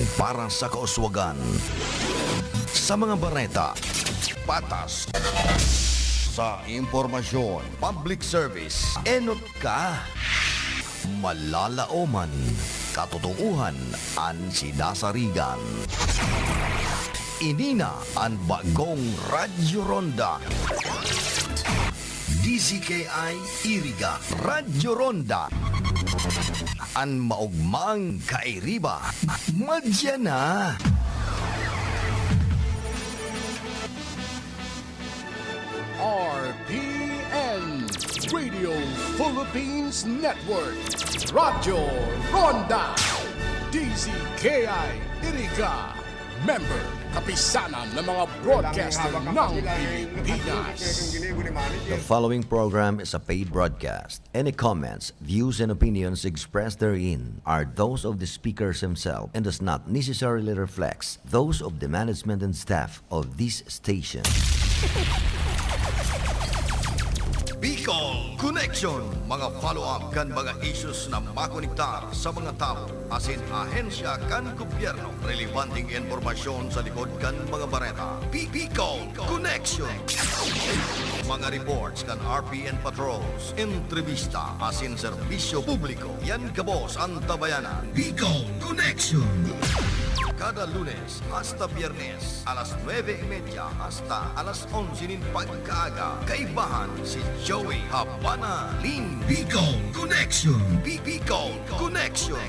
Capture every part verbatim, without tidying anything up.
Para sa kauswagan. Sa mga bareta, patas. Sa impormasyon, public service, enot ka. Malalaoman, katotoohan an sinasarigan. Ini na an bagong Radyo Ronda. D Z K I Iriga, Radyo Ronda. An maogmang kairiba, madya na. R P N, Radio Philippines Network, Radyo Ronda, D Z K I Iriga, member, kapisanan ng mga broadcaster ng Pilipinas. The following program is a paid broadcast. Any comments, views, and opinions expressed therein are those of the speakers himself and does not necessarily reflect those of the management and staff of this station. Bicol Connection, mga follow-up kan mga issues na makonektar sa mga tawo asin ahensya kan gobyerno. Relebanteng impormasyon sa likod kan mga bareta. Bi-, Bicol Connection. Mga reports kan R P N Patrols, entrevista asin serbisyo publiko. Yan gabos an tabayanan. Bicol Connection. Kada Lunes hasta Biyernes, alas nuebe y media hasta alas onse nin pagkaaga, kaibahan si Joey Habana Lim. Bicol Connection. Bi-, Bicol Connection.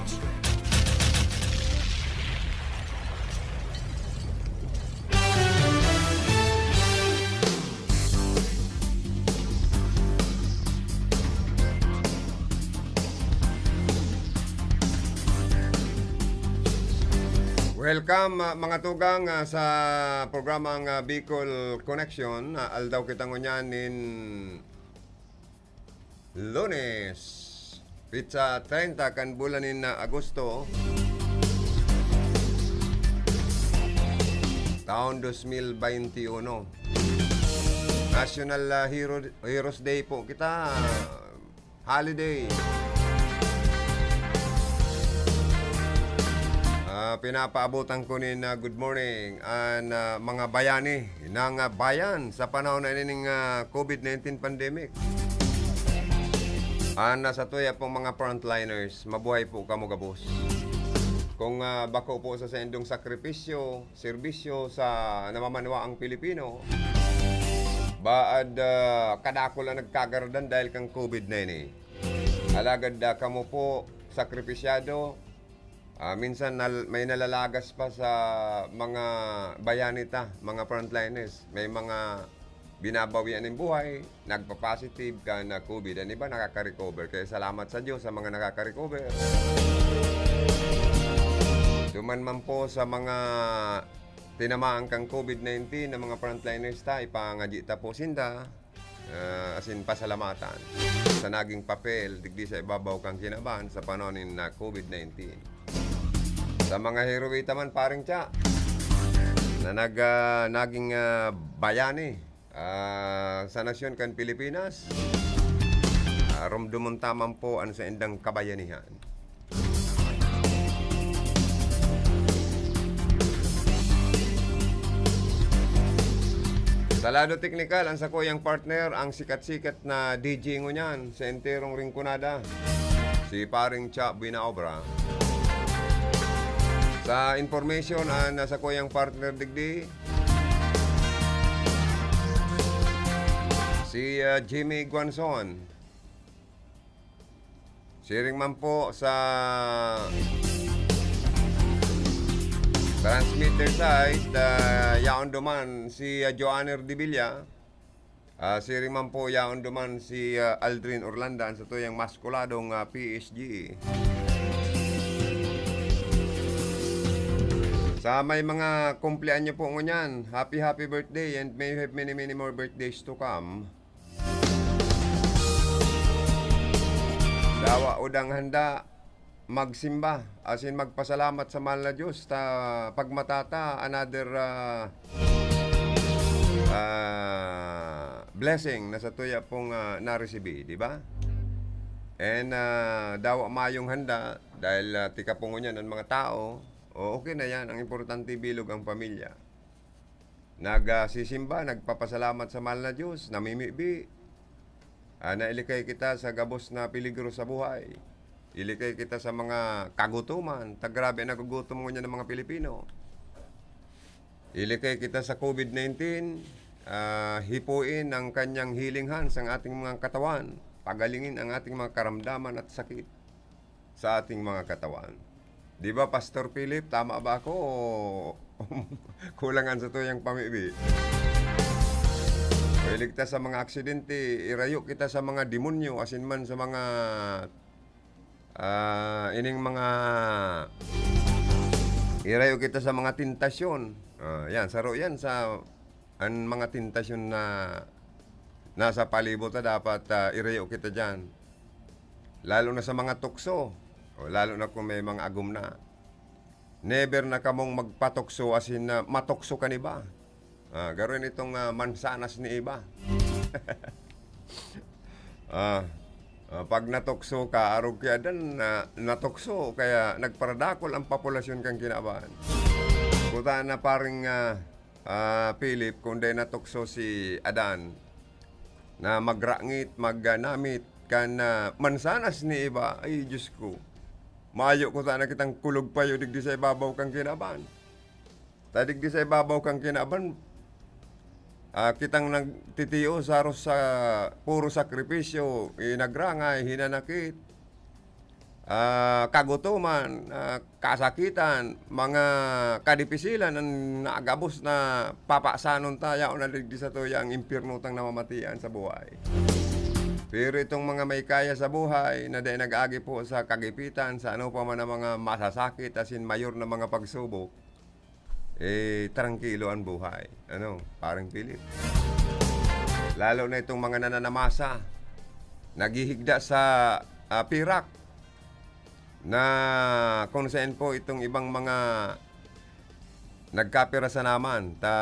Welcome, ah, mga tugang, ah, sa programang, ah, Bicol Connection. Ah, aldaw kita ngunyan nin Lunes, petsa treinta kan bulan nin, ah, Agosto, taon dos mil baynti uno. National, ah, Hero, Heroes Day po kita. Holiday. Ah, pinapaabotan ko nin, ah, good morning an, ah, mga bayani ng, ah, bayan sa panahon na ining, ah, covid nineteen pandemic. An, ah, satuya pong mga frontliners, mabuhay po kamo gabos. Kung, ah, bako po sa saindong sakripisyo, serbisyo sa namamanwaang Pilipino, baad, ah, kadakul an nagkagaradan dahil kan covid nineteen. Alagad, ah, kamo po, sakripisyado, ah, minsan nal-, may nalalagas pa sa mga bayani ta, mga frontliners. May mga binabawian nin buhay, nagpa-positive kan, ah, covid. An iba nakaka-recover. Kaya salamat sa Diyos sa mga nakaka-recover. Duman man po sa mga tinamaan kan covid nineteen na mga frontliners ta, ipangadyi ta po sinda, ah, asin pasalamatan sa naging papel digdi sa ibabaw kan kinaban sa panahon nin, ah, covid nineteen. Sa mga heroita man, Paring Cha, na nag-, ah, naging, ah, bayani, ah, sa nasyon kan Pilipinas, ah, rumdomon ta man po an saindang kabayanihan. Sa lado teknikal, an sakuyang partner, ang sikat-sikat na D J ngunyan sa enterong Rinconada, si Paring Cha Buenaobra. Sa information, an sakuyang partner digdi, si, ah, Jimmy Guanzon. Siring man po sa transmitter side, ah, yaon duman si, ah, Joanner de Villa. Ah, siring man po yaon duman si, ah, Aldrin Orlanda, an satuyang maskuladong, ah, P S G. Sa may mga kumpleanyo po ngunyan, happy, happy birthday and may you have many, many more birthdays to come. Dawa udang handa, magsimba, asin magpasalamat sa mahal na Diyos ta pagmata ta another, ah, ah, blessing na satuya pong, ah, naresibi, di ba? And, ah, dawa mayong handa dahil, ah, tika po ngunyan an mga tao, O, okay na yan. Ang importante, bilog ang pamilya. Nag, ah, sisimba, nagpapasalamat sa mahal na Diyos, namimibi. Ah, nailikay kita sa gabos na peligro sa buhay. Ilikay kita sa mga kagutuman. Ta grabe ang nagugutom ngunyan ng mga Pilipino. Ilikay kita sa covid nineteen. Ah, hipuin ang kanyang healing hands ang ating mga katawan. Pagalingin ang ating mga karamdaman at sakit sa ating mga katawan. Di ba, Pastor Philip? Tama ba ako o kulang an satuyang pamibi? O iligtas sa mga aksidente, irayo kita sa mga demonyo, asin man sa mga, ah, ining mga, irayo kita sa mga tentasyon. Ah, yan, saro yan sa, an mga tentasyon na nasa palibot ta, dapat, ah, irayo kita diyan. Lalo na sa mga tukso, o lalo na kung may mga agom na. Never na kamong magpatukso, asin na matukso kan iba. Ah, garo yan itong, ah, mansanas ni Eva. Ah, ah, pag natukso ka, arog ki Adan na natukso, kaya nagparadakol ang populasyon kan kinaban. Kuta na paring, ah, ah, Philip, kun dai natukso si Adan na magrangit, magnamit kan, ah, mansanas ni Eva. Ay, Diyos ko. Mayo kuta na kitang kulog payo digdi sa ibabaw kan kinaban. Ta digdi sa ibabaw kan kinaban, ah, kitang nagtitios haros sa puro sakripisyo, eh, nagrangay, hinanakit, ah, kagutoman, ah, kasakitan, mga kadipisilan an nagabos na papasanon ta, yaon na digdi satuya ang impyerno tang namamatian sa buhay. Pero itong mga may kaya sa buhay na dai nag-agi po sa kagipitan, sa ano pa man ang mga masasakit asin mayor na mga pagsubok, eh, trangkilo an buhay. Ano, Pareng Philip? Lalo na itong mga nananamasa, naghihigda sa, ah, pirak, na kung saan po itong ibang mga nagkapira sa naman, ta,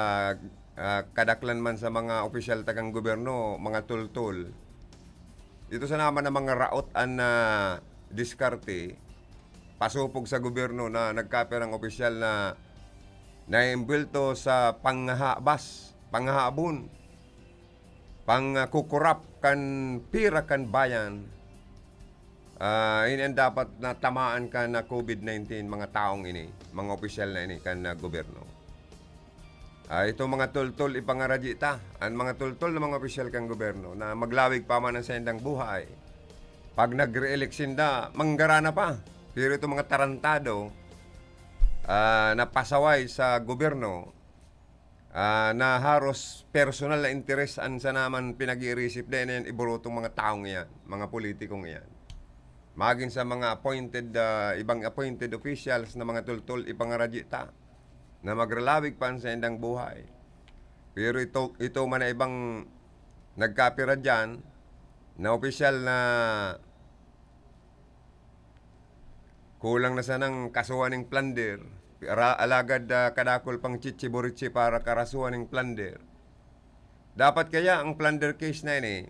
ah, kadaklan man sa mga opisyal ta kan gobyerno, mga tultol. Ito sa naman ang mga raot an, ah, diskarte, pasupog sa gobyerno na nagkapirang opisyal na naimbwelto sa panghahabas, panghahabon, pangkukurap kan pira kan bayan. Ah, ini an dapat na tamaan kan na covid nineteen, mga taong ini, mga opisyal na ini kan, ah, gobyerno. Ah, itong mga tultol, ipangaradyi ta. An mga tultol na mga opisyal kan gobyerno na maglawig pa man an saindang buhay. Pag nag-re-elect sinda, manggarana pa. Pero itong mga tarantado, ah, na pasaway sa gobyerno, ah, na haros personal na interes an sana man pinag-iirisip, dai na yan iboto tong mga taong iyan, mga politikong iyan. Magin sa mga appointed, ah, ibang appointed officials na mga tultol, ipangaradyi ta na magralawig pa an saindang buhay. Pero ito, ito man na ibang nagkapira diyan na opisyal na kulang na sanang kasuhan ning plunder, ara-, alagad, ah, kadakul pang chichiboritsi para karasuhan ning plunder. Dapat kaya ang plunder case na ini,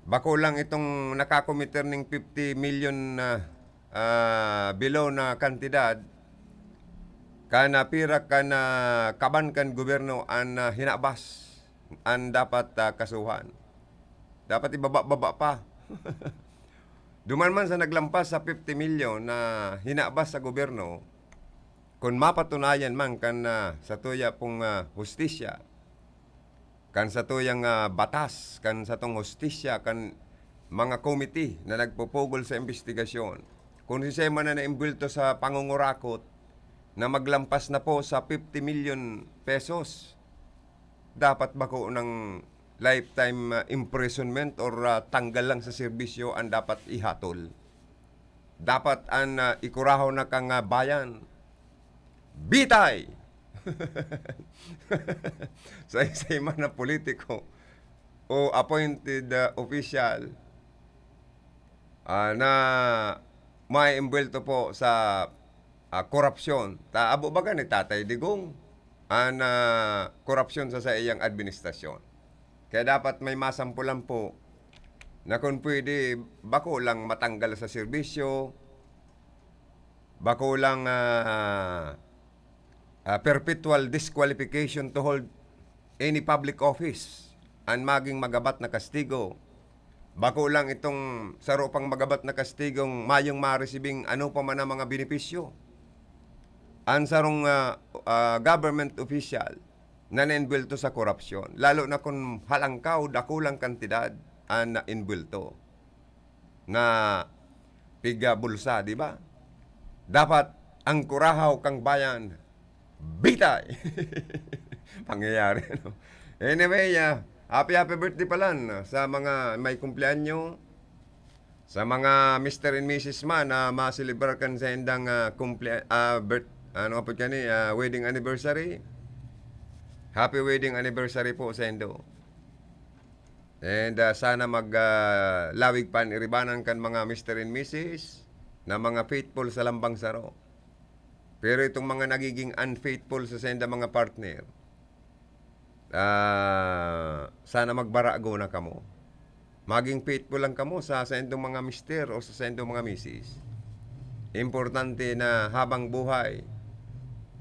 bako lang itong nakakomiter ning fifty million na, ah, below na kantidad, kan, ah, pira kan, ah, kaban kan gobyerno an, ah, hinabas an dapat, ah, kasuhan. Dapat ibaba-baba pa. Duman man sa naglampas sa fifty million na hinabas sa gobyerno, kun mapatunayan man kan, ah, satuya pong, ah, hustisya, kan satuyang, ah, batas, kan satong hustisya, kan mga komite na nagpupugol sa imbestigasyon, kun siisay man na naimbwelto sa pangungurakot na maglampas na po sa fifty million pesos, dapat bako ng lifetime, ah, imprisonment or, ah, tanggal lang sa serbisyo ang dapat ihatol. Dapat an, ah, ikurahon na kan, ah, bayan. Bitay! Sa isay man na politiko o appointed, ah, official, ah, na maiimbwelto po sa, ah, korupsyon. Ta-, abo baga ni Tatay Digong an, ah, korupsyon sa saiyang administrasyon. Kaya dapat may masampulan po na kung pwede, bako lang matanggal sa serbisyo, Bako lang, ah, ah, perpetual disqualification to hold any public office an maging magabat na kastigo. Bako lang itong saro pang magabat na kastigong mayong maresibing ano pa man ang mga benepisyo. An sarong, ah, ah, government official na naenbuwelto sa korupsyon, lalo na kun halangkaw, dakulang kantidad an naenbuwelto na piga bulsa, di ba? Dapat ang kurahaw kang bayan, bitay! Pangyayari, no? Anyway, ah, happy, happy birthday pala, no, sa mga may kumpleanyo, sa mga Mister and Missus man na maselebrar kan sa indang, ah, kumple-, ah, birth-, ano nga po yan eh, ah, wedding anniversary. Happy wedding anniversary po sa indo. And, ah, sana mag, ah, lawig pa an iribanan kan mga Mister and Missus na mga faithful sa lambang saro. Pero itong mga nagiging unfaithful sa sainda mga partner, ah, sana magbarago na kamo. Maging faithful lang kamo sa saindong mga mister o sa saindong mga misis. Importante na habang buhay,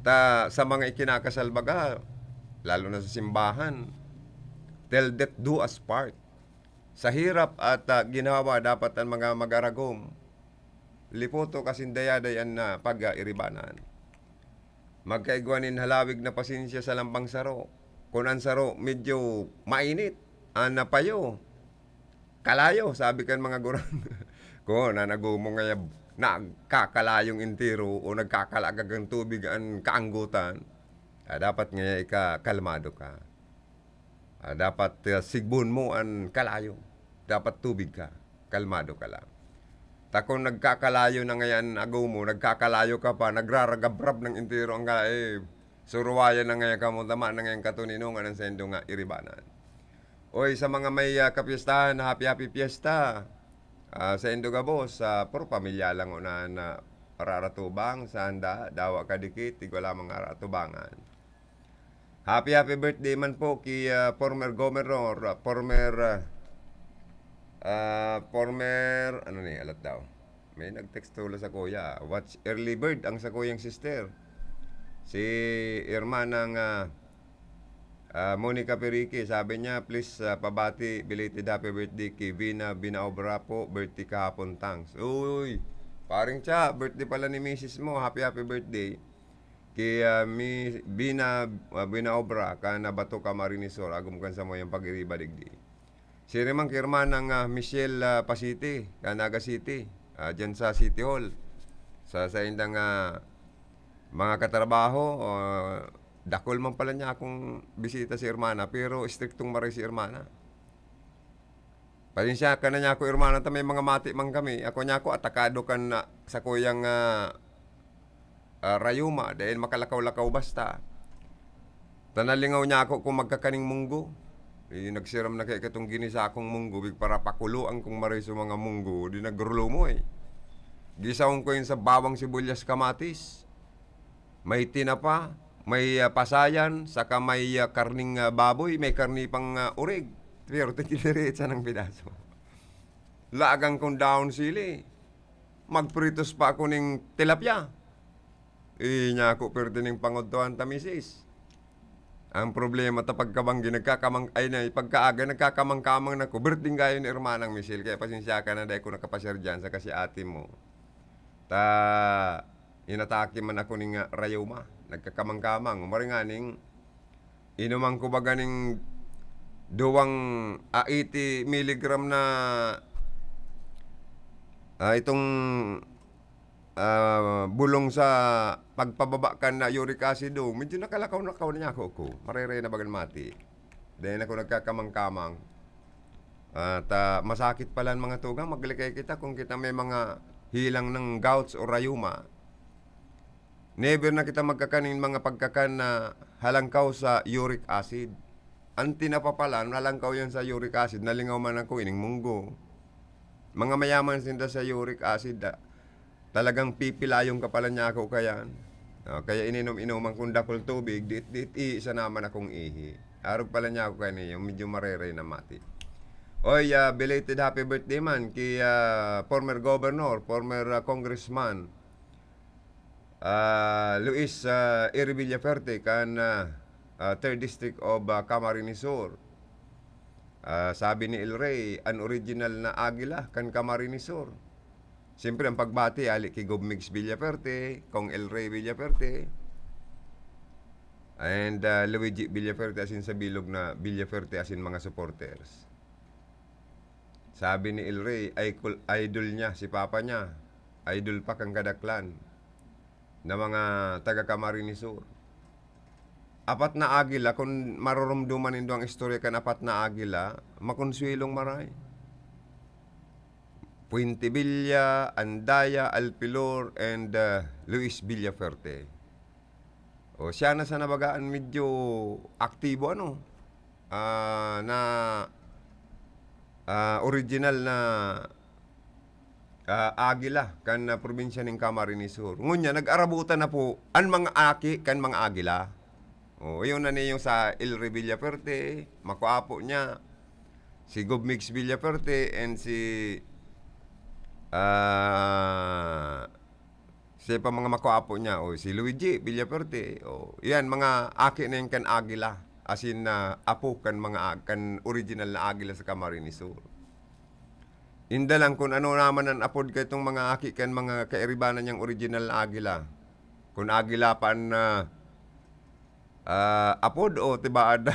ta sa mga ikinakasal baga, lalo na sa simbahan, "Till death do us part." Sa hirap at, ah, ginhawa, dapat an mga mag-aragom, lipoto asin dayaday an, ah, pag-, ah, iribanan. Magkaigwa nin halawig na pasensya sa lambang saro. Kun an saro medyo mainit, an napayo, kalayo, sabi kan mga gurang. Kun an agom mo ngaya nagkakalayong entero o nagkakalagag an tubig an kaanggotan, ah, dapat ngaya ika kalmado ka. Ah, dapat, ah, sigbon mo an kalayo. Dapat tubig ka. Kalmado ka lang. Ta kun nagkakalayo na ngayan agom mo, nagkakalayo ka pa, nagraragabrab ng entero ang kala-, eh, suruwayan na ngayan kamo, tama na ngayan katoninongan ang saindo nga iribanan. Oy, sa mga may, ah, kapiyestahan, happy, happy fiesta. Ah, saindo gabos, ah, puro pamilya lang unahan na pararatubang, sa handa, dawa kadikit, igwa lamang aratubangan. Happy, happy birthday man po ki, ah, former governor, ah, former, ah, ah, former, ano ni, alat daw. May nag-text tulo sa kuya, "Watch early bird ang sa kuyang sister." Si hermanang, ah, ah, Monica Perique, sabi niya, "Please, ah, pabati, belated happy birthday ki Vina Binaobra po, birthday kahapon, thanks." Uy, paring Cha, birthday pala ni misis mo, happy, happy birthday. Ki, ah, mi-, Bina, ah, Binaobra, kan Abato, Camarines Sur, agom kan samuyang pag-iriba digdi. Siring man ki hermanang, ah, Michelle, ah, Pasiti, kan Naga City, ah, diyan sa City Hall. Sa saindang, ah, mga katrabaho, ah, dakul man pala niya akong bisita si hermana, pero estriktong maray si hermana. Pasensya ka na niya ako, hermana, ta may mga mati man kami. Ako niya ako, atakado kan, ah, sakuyang, ah, ah, rayuma, dahil makalakaw-lakaw basta. Ta nalingaw niya ako kung magkakaning munggo. Eh, nagsiram na kaya katong ginisa akong munggo, big para pakuloan kong maray sa mga munggo, di nagrulomo eh. Gisaon ko yun sa bawang, sibuyas, kamatis. May tinapa, may, ah, pasayan, saka may, ah, karning, ah, baboy, may karni pang, ah, urig. Pero tinidiretsa ng pidaso. Lagang kong dahon sili. Magpritos pa ako ning tilapia. Eh, niya ako perti ning pangudtuhan ta, misis. Ang problema ta pagkabanggi, nagkakamang-, ay, na, pagkaaga, nagkakamang-kamang na ko. Birthday gayon ni Hermanang Michelle, kaya pasensya ka na, dahil ko nakapasyar dyan, saka si ate mo. Ta, inatake man ako ning, ah, rayuma. Nagkakamang-kamang. Maringaning, inuman ko baga ning duwang, ah, eighty milligram na, ah, itong, ah, bulong sa pagpababa kan na uric acid, oh. Medyo nakalakaw-lakaw na niya ako, ko. Marere na bagan mati. Dahil ako nagkakamang-kamang. At, ah, masakit pala ang mga tugang. Maglikay kita kung kita may mga hilang ng gouts o rayuma. Never na kita magkakaning mga pagkakan na halangkaw sa uric acid. Ang tinapa pala, nalangkaw yan sa uric acid, nalingaw man ako, ining munggo. Mga mayaman sinda sa uric acid, ah. Talagang pipilayon ka pala niya ako kaya. Ah, kaya ininom-inoman kong dakul tubig, dit, dit, iisa naman akong ihi. Arog pala niya ako kaya niyo, medyo marere na mati. Oy, ah, belated happy birthday man ki, ah, former governor, former, ah, congressman, Ah, Luis, ah, Eri Villaferte kan, ah, ah, Third District of, ah, Camarines Sur. Ah, sabi ni El Rey, an original na agila kan Camarines Sur. Siyempre, ang pagbati, ali ki Gob Migs Villaferte, Kong El Rey Villaferte, and, ah, Luigi Villaferte, asin sa bilog na Villaferte, asin mga supporters. Sabi ni El Rey, ay kul-, idol niya si papa niya. Idol pa kan kadaklan na mga taga Camarines Sur. Apat na agila, kun maroromdoman nindo ang istorya kan apat na agila, makonsuelong maray. Fuentebella, Andaya, Alpilor, and, ah, Luis Villaferte. O, siya na sana baga an medyo aktibo, ano, ah, na, ah, original na, ah, agila kan, ah, probinsya nin Camarines Sur. Ngunyan, nag-arabutan na po an mga aki kan mga agila. O, yun na niyo sa El Rey Villaferte, makuapo niya, si Gob Migs Villaferte, and si, ah, siya pa mga makuapo niya, o, si Luigi Villaferte, o, yan, mga aki na yan kan agila, asin na apo kan mga ag-, kan original na agila sa Camarines Sur. Inda lang kun ano naman an apod kaitong mga aki kan mga kairibanan niyang original na agila. Kun agila pa an, ah, ah, apod o tibaad.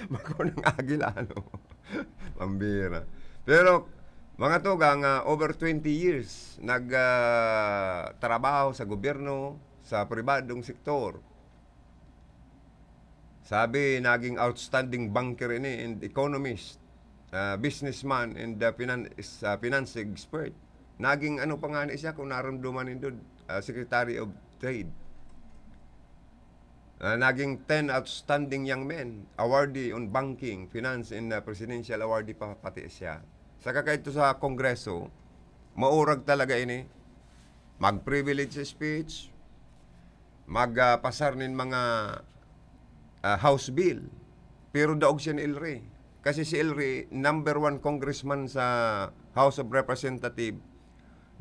Bako ng agila, ano? Pambira. Pero, mga tugang, ah, over twenty years, nag, ah, trabaho sa gobyerno, sa pribadong sektor. Sabi, naging outstanding banker ini and economist, ah, businessman and, ah, finan-, is, ah, finance expert. Naging ano pa nga ni siya, kung narumduman nindo, ah, Secretary of Trade. Ah, naging ten outstanding young men, awardee on banking, finance, and, ah, presidential awardee pa pati siya. Saka kaito sa Kongreso, maurag talaga ini. Mag-privilege speech, mag, ah, pasar nin mga, ah, House bill. Pero daog siya ni El Rey. Kasi si El Rey, number one congressman sa House of Representative,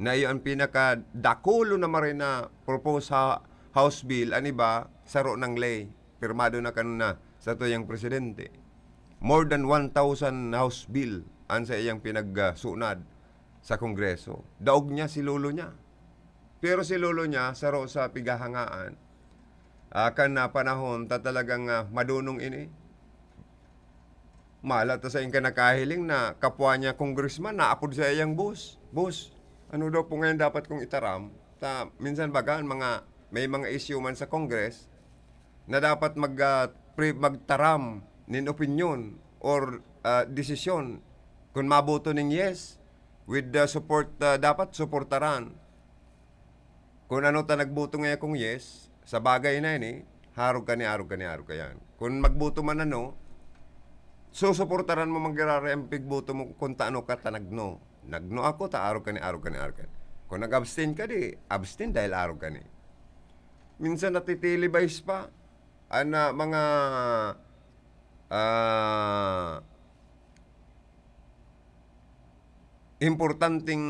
na iyo an pinakadakulo na maray na propose ha House bill, an iba, saro nang ley, pirmado na kan, ah, satuyang presidente. More than one thousand House bill an sa iyang pinagsunad sa Kongreso. Daog niya si lolo niya. Pero si lolo niya, saro sa pighahangaan, ah, kan, ah, panahon ta talagang, ah, madunong ini. Mala ta sain ka nakahiling na kapwa niya congressman, naapod sa iyang boss. "Boss, ano daw po ngayon dapat kong itaram?" Ta, minsan baga, mga, may mga issue man sa Congress na dapat mag, ah, pre-, magtaram nin opinyon or, ah, desisyon. Kun maboto ning yes, with the support, ah, dapat suportaran. Kun ano ta nagboto ngaya kung yes, sa bagay na ini, harog ka ni, harog ka ni, harog ka yan. Kun magboto man ano, susuportaran mo man giraray an pigboto mo kun ta ano ka ta nag-no. Nag-no ako, ta arog ka ni, arog ka ni, arog ka ni. Kun nag-abstain ka, di, abstain dahil arog ka ni. Minsan natitilibays pa an, ah, mga, ah, importanteng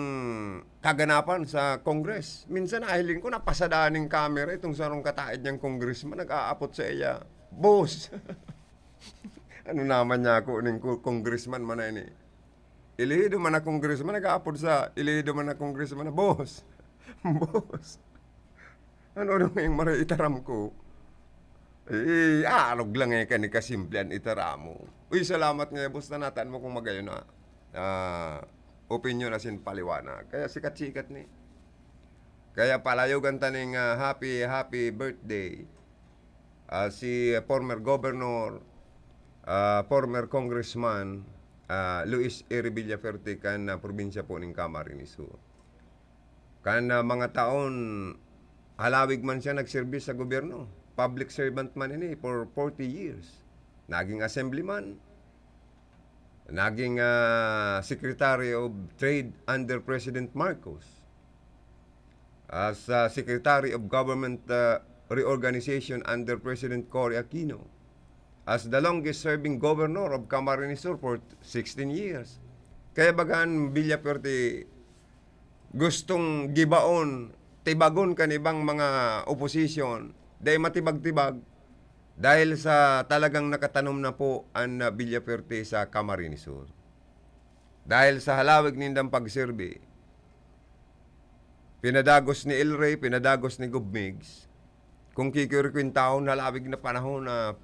kaganapan sa Congress. Minsan nahiling ko, napasadaan ning kamera itong sarong kataed niyang congressman, nag-aapot sa iya, "Boss!" Ano naman niya ako ning co-, congressman man na ini? Elehido man na congressman, nag-aapod sa elehido man na congressman na, "Boss! Boss!" Ano daw ngayong maray itaram ko? Eh, arog lang eh, kani kasimple an itaram mo. Uy, salamat nga, boss, na nataan mo kung magayon na, ah, opinyon asin paliwanag. Kaya sikat-sikat ni. Kaya palayogan ta ning, ah, happy, happy birthday, ah, si former governor, ah, former congressman, ah, Luis Eri Villaferte kan, ah, probinsya po ning Camarines Sur. Kan, ah, mga taon, halawig man siya nagserbis sa gobyerno. Public servant man ini for forty years. Naging assemblyman, naging, ah, Secretary of Trade under President Marcos. As, ah, Secretary of Government, ah, Reorganization under President Cory Aquino. As the longest serving governor of Camarines Sur for sixteen years. Kaya baga an Villaferte gustong gibaon tibagon kan ibang mga opposition, dai matibag-tibag dahil sa talagang nakatanom na po an, ah, Villaferte sa Camarines Sur. Dahil sa halawig nindang pagserbi, pinadagos ni El Rey, pinadagos ni Gov Migs, kung kikirikwentahon, halawig na panahon na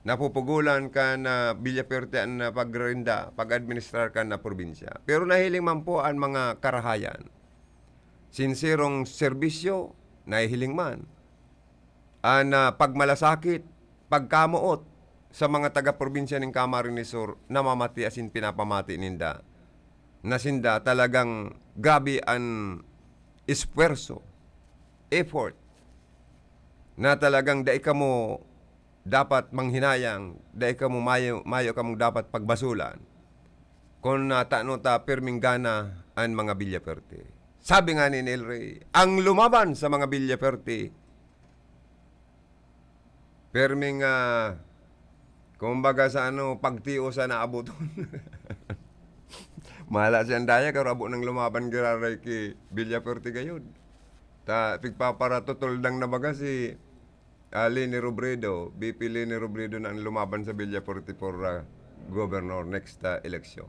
napupugulan kan, ah, Villaferte an, ah, pagrenda, pag-administrar kan, ah, probinsya. Pero nahiling man po an mga karahayan. Sinserong serbisyo, nahihiling man. An, ah, pagmalasakit, pagkamoot sa mga taga-probinsya nin Camarines Sur, namamati asin pinapamati ninda na sinda talagang grabe an espuwerso, effort, na talagang dai kamo dapat manghinayang, dai kamo mayo, mayo kamong dapat pagbasolan kun, ah, tano ta pirming gana an mga Villaferte. Sabi nga ni El Rey, ang lumaban sa mga Villaferte, pirming, ah, kumbaga sa ano, pagtios sa naaboton. Mahala siyang daya, karo abo nang lumaban giraray ki Villaferte gayod. Ta, pigpaparatutol dang na baga si, ah, Leni Robredo, V P Leni Robredo na ang lumaban sa Villaferte for, ah, governor next, ah, election.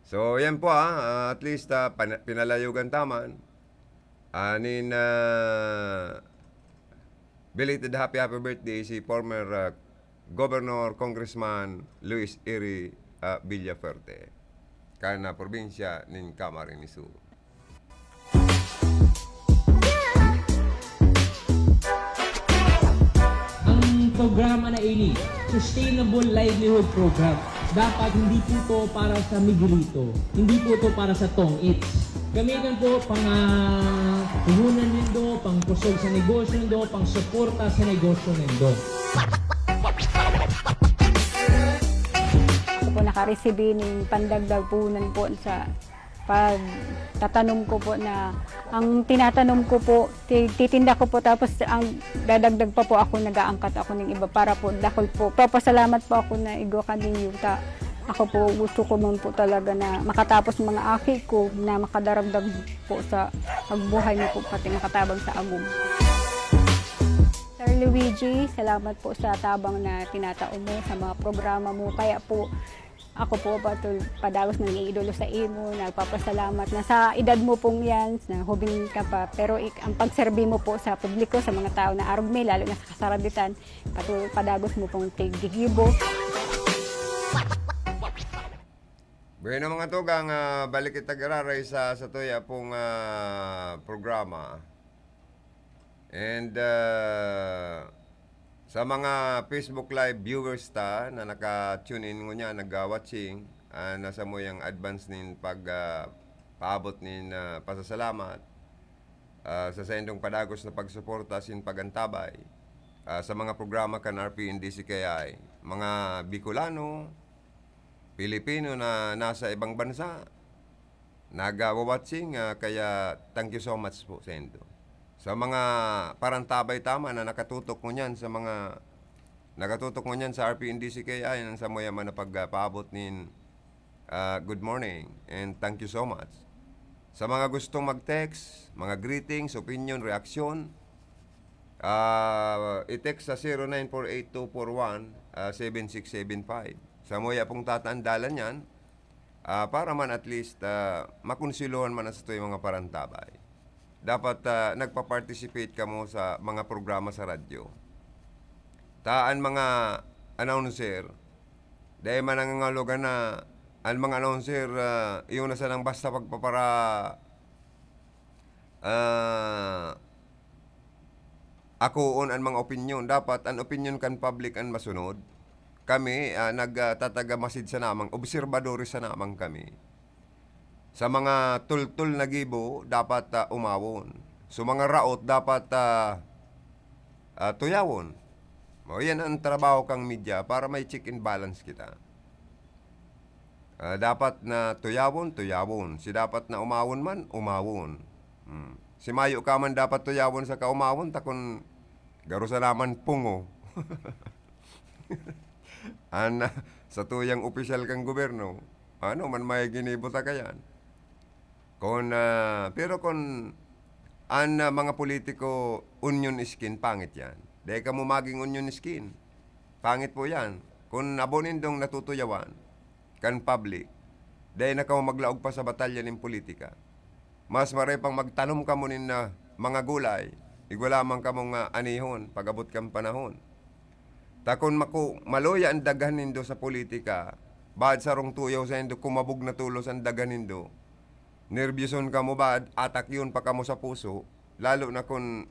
So, yan po, ah, ah, at least, ah, pana-, pinalayogan taman. Anin, ah, belated happy, happy birthday si former, ah, Governor Congressman Luis Eri, ah, Villafuerte, kan, ah, probinsya nin Camarines Sur. Ang programa na ini, Sustainable Livelihood Program. Dapat hindi po ito para sa Miguelito. Hindi po ito para sa Tong Its. Gamitan po pang, ah, puhunan nindo, pang kusog sa negosyo nindo, pang suporta sa negosyo nindo. Ako po nakaresibi ning pandagdag puhunan po sa pagtatanom ko po na, ang tinatanom ko po, ti-, titinda ko po, tapos ang dadagdag pa po ako, nag-aangkat ako ng iba para po dakul po. Papasalamat po ako na igwa kaninyo ta. Ako po, gusto ko man po talaga na makatapos mga aki ko na makadaragdag po sa pagbuhay mo po, pati makatabang sa agom. Sir Luigi, salamat po sa tabang na tinatao mo sa mga programa mo. Kaya po, ako po, patul-, padagos nang iidolo sa imo, nagpapasalamat na sa edad mo pong yan, na hubing ka pa, pero ik-, ang pagserbi mo po sa publiko, sa mga tao na arog mi, lalo na sa kasaraditan, patul-, padagos mo pong tiggigibo. Bueno, mga tugang, ah, balik kita giraray sa, sa tuya pong, ah, programa. And, ah, sa mga Facebook Live viewers ta na naka-tune in ngunyan, nag-watching, ah, na samuyang advance nin pag, ah, paabot nin, ah, pasasalamat, ah, sa saindong padagos na pagsuporta asin pag-antabay, ah, sa mga programa kan R P N D C K I, mga Bicolano, Pilipino na nasa ibang bansa, nagwa-watching, ah, kaya thank you so much po sa indo. Sa mga parantabay ta man na nakatutok ngunyan sa mga, nakatutok ngunyan sa R P N D C K I, nang samuya man na pagpaabot nin, ah, good morning and thank you so much. Sa mga gustong mag-text, mga greetings, opinion, reaksyon, ah, i-text sa zero nine four eight two four one, ah, seven six seven five. Samuya pong tatandalan yan, ah, para man at least, ah, makonselohan man an satuyang mga parantabay. Dapat, ah, nagpa-participate kamo sa mga programa sa radyo. Ta an mga announcer, dai man nangangahulugan na an mga announcer, ah, iyo na sanang basta pagpapara-, ah, akoon an mga opinyon. Dapat an opinyon kan public an masunod. Kami, ah, nag, ah, tatagamasid sana man, obserbadores sana man kami. Sa mga tultol na gibo, dapat, ah, umawon. So, mga raot, dapat, ah, ah, tuyawon. O, yan ang trabaho kang media para may check and balance kita. Ah, dapat na tuyawon, tuyawon. Si dapat na umawon man, umawon. Hmm. Si mayo ka man dapat tuyawon saka umawon, ta kun garo sana man pungo. An, sa tuyang opisyal kang gobyerno, ano man may ginibo ta kayan? Kun, ah, pero kun An, ah, mga politiko, onion skin, pangit yan. Dai kamo maging onion skin. Pangit po yan. Kun abo nindong natutuyawan kan public, dai na kamo maglaog pa sa batalya nin politika. Mas maray pang magtanom kamo nin, ah, mga gulay, igwa lamang kamo nga anihon pag-abot kan panahon. Ta kun maku-, maluya an daghan nindo sa politika, baad sarong tuyaw saindo, kumabog na tolos an daghan nindo, nerbyoson kamo ba, atakyon pa kamo sa puso, lalo na kun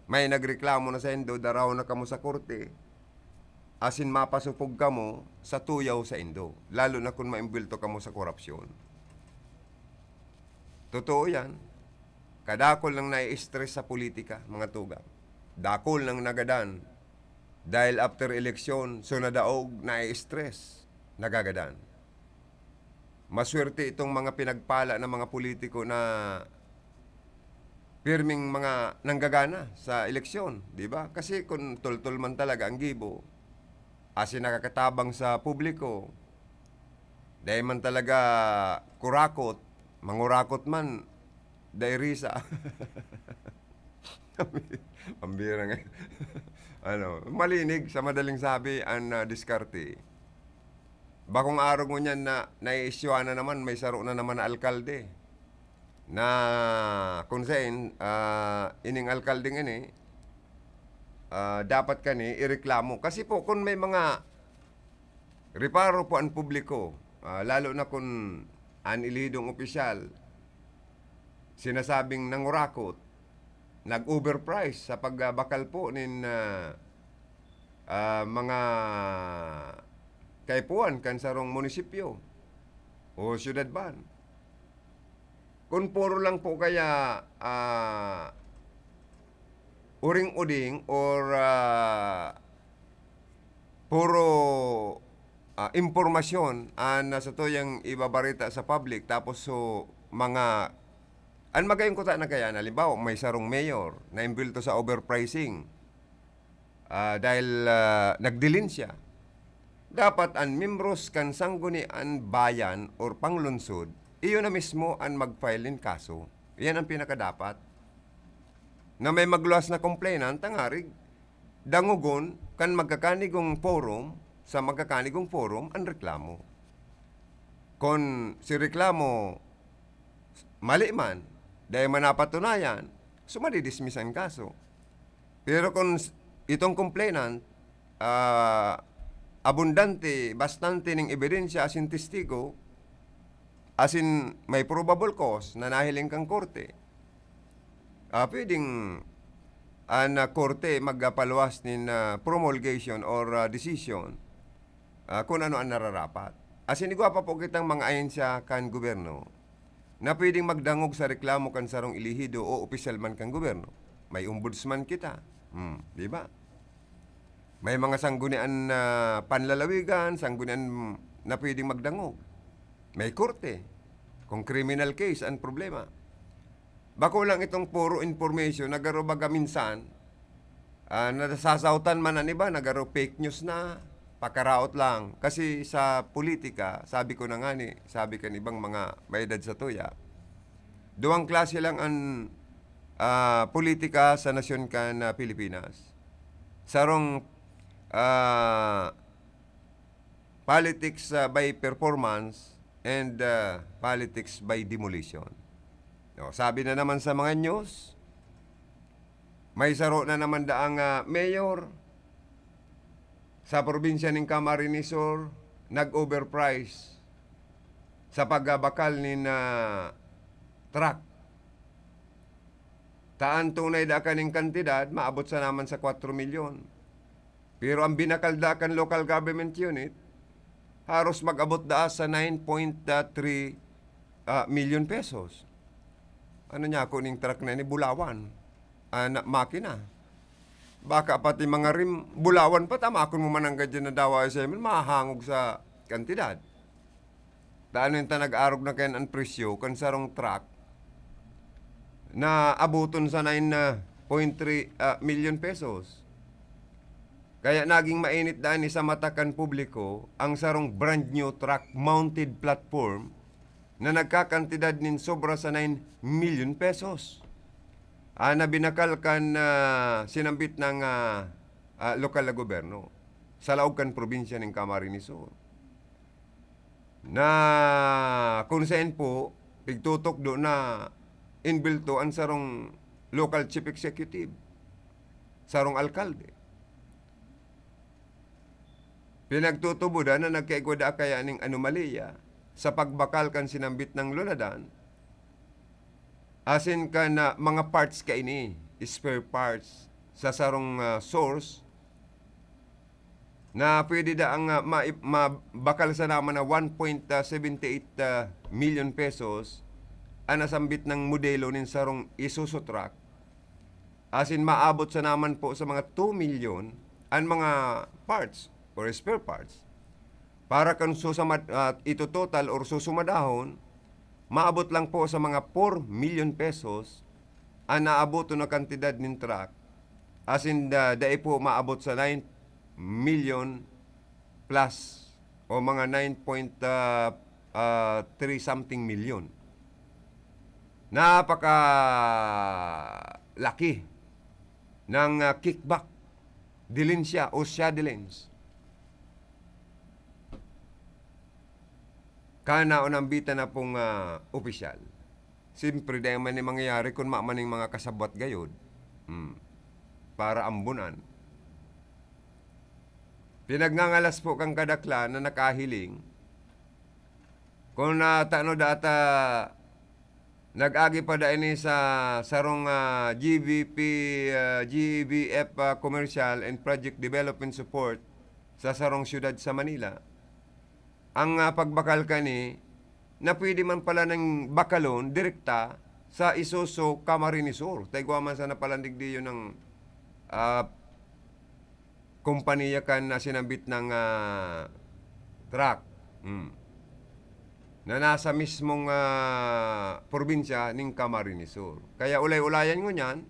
may nagreklamo na saindo, daraw na kamo sa korte, asin mapasupog kamo sa tuyaw saindo, lalo na kun maimbwelto kamo sa korupsyon. Totoo yan. Kadakul nang nai-stress sa politika, mga tugang. Dakul nang nagadan. Dahil after eleksyon, so nadaog, nai-stress, nagagadan. Maswerte itong mga pinagpala ng mga politiko na pirming mga nanggagana sa eleksyon, di ba? Kasi kung toltol man talaga ang gibo, asin nakakatabang sa publiko, dai man talaga kurakot, mangurakot man, dai risa. Ang bira nga. Ano, malinig, sa madaling sabi, ang, ah, diskarte. Bakong arog ngunyan na naiisyuhan na naman, may saro na naman na alkalde. Na, kung sain, ah, ining alkaldeng ini, ah, dapat kani ireklamo. Kasi po, kung may mga reparo po ang publiko, ah, lalo na kung an elehidong opisyal sinasabing nangurakot, nag-overprice sa pagbakal po nin, ah, ah, mga kaipuhan kan sarong munisipyo o syudad man. Kun puro lang po kaya, ah, uring-uding or, ah, puro, ah, impormasyon an satuyang ibabareta sa public, tapos so mga, an magayon kuta na kaya, halimbawa, may sarong mayor na imbwelto sa overpricing, ah, dahil, ah, nagdilin siya. Dapat an membros kan Sanggunian Bayan or Panglungsod, iyo na mismo an mag-file nin kaso. Iyan ang pinakadapat. Na may magluwas na complainant, tangarig dangogon kan magkakanigong forum, sa magkakanigong forum, an reklamo. Kon si reklamo mali man, dai man napatunayan, so madidismiss an kaso. Pero kung s-, itong complainant, ah, abundante, bastante ning ebidensya asin testigo, asin may probable cause na nahiling kan korte, ah, pwedeng an, ah, korte magpaluwas nin, ah, promulgation or, ah, decision, ah, kun ano an nararapat. Asin igwa pa po kitang mga ahensya kan gobyerno na pwedeng magdangog sa reklamo kan sarong elehido o opisyal man kan gobyerno. May ombudsman kita. Hmm, di ba? May mga sanggunian na panlalawigan, sanggunian na pwedeng magdangog. May korte. Kung criminal case ang problema. Bako lang itong puro information na garo baga minsan, ah, nasasautan man an iba na garo fake news na, pakaraot lang. Kasi sa politika, sabi ko na nga ni, sabi kan ibang mga may edad sa tuya, duwang klase lang an, ah, politika sa nasyon kan, ah, Pilipinas. Sarong, ah, politics, ah, by performance and, ah, politics by demolition. No, sabi na naman sa mga news, may saro na naman daang, ah, mayor sa probinsya nin Camarines Sur nag-overprice sa pagbakal nin, ah, truck. Ta an tunay da kaning kantidad, maabot sa naman sa kwatro milyon. Pero ang binakal da kan local government unit, haros mag-abot da sa nine point three, ah, milyon pesos. Ano niya ako ning truck na ini? Bulawan. Ah, na, makina. Baka pati mga rim, bulawan pa, tama akong mamananggad dyan na dawa sa amin, mahangog sa kantidad. Daan ta nag-arog na kayan an presyo kan sarong truck na aboton sa nine point three, ah, milyon pesos. Kaya naging mainit daan sa mata kan publiko ang sarong brand new truck mounted platform na nagkakantidad nin sobra sa nine milyon pesos. ah, na binakal kan, ah, sinambit ng, ah, ah, lokal na gobyerno sa laog kan probinsya nin Camarines Sur. Na kung saen po, pigtutukdo na inbilto an sarong local chief executive, sarong alkalde. Pinagtutubodan na nagkaigwa daa kaya ning anomalya sa pagbakal kan sinambit na luladan, asin kan, ah, mga parts kaini, spare parts, sa sarong, ah, source na pwede daang, ah, mai-, mabakal sana man na one point seven eight, ah, million pesos an nasambit na modelo nin sarong Isuzu truck. Asin maabot sana man po sa mga two milyon an mga parts or spare parts. Para kan susamad-, ah, ito total or susumadahon, maabot lang po sa mga four million pesos an naaboton na kantidad nin truck. Asin da-, dai po maabot sa nine million plus o mga nine point, ah, ah, three something million. Napakalaki ng, ah, kickback, dilensya o siya dilens. Kana o nambitan na pong, ah, opisyal. Siyempre, dai man ni mangyayari kun maman ning mga kasabwat gayod. Hmm. Para ambunan. Pinagngangalas po kan kadaklan na nakahiling. Kun, ah, tano data, nag-agi pa da ini sa sarong, ah, G V P, ah, G V F, ah, Commercial and Project Development Support sa sarong syudad sa Manila. Ang, ah, pagbakal kani na pwede man pala nang bakalon direkta sa Isuzu Camarines Sur. Ta igwa man sana pala digdi yun ang, ah, kompanya kan na sinambit ng, ah, truck. Hmm. Na nasa mismong, ah, probinsya ning Camarines Sur. Kaya ulay-ulayan ngunyan,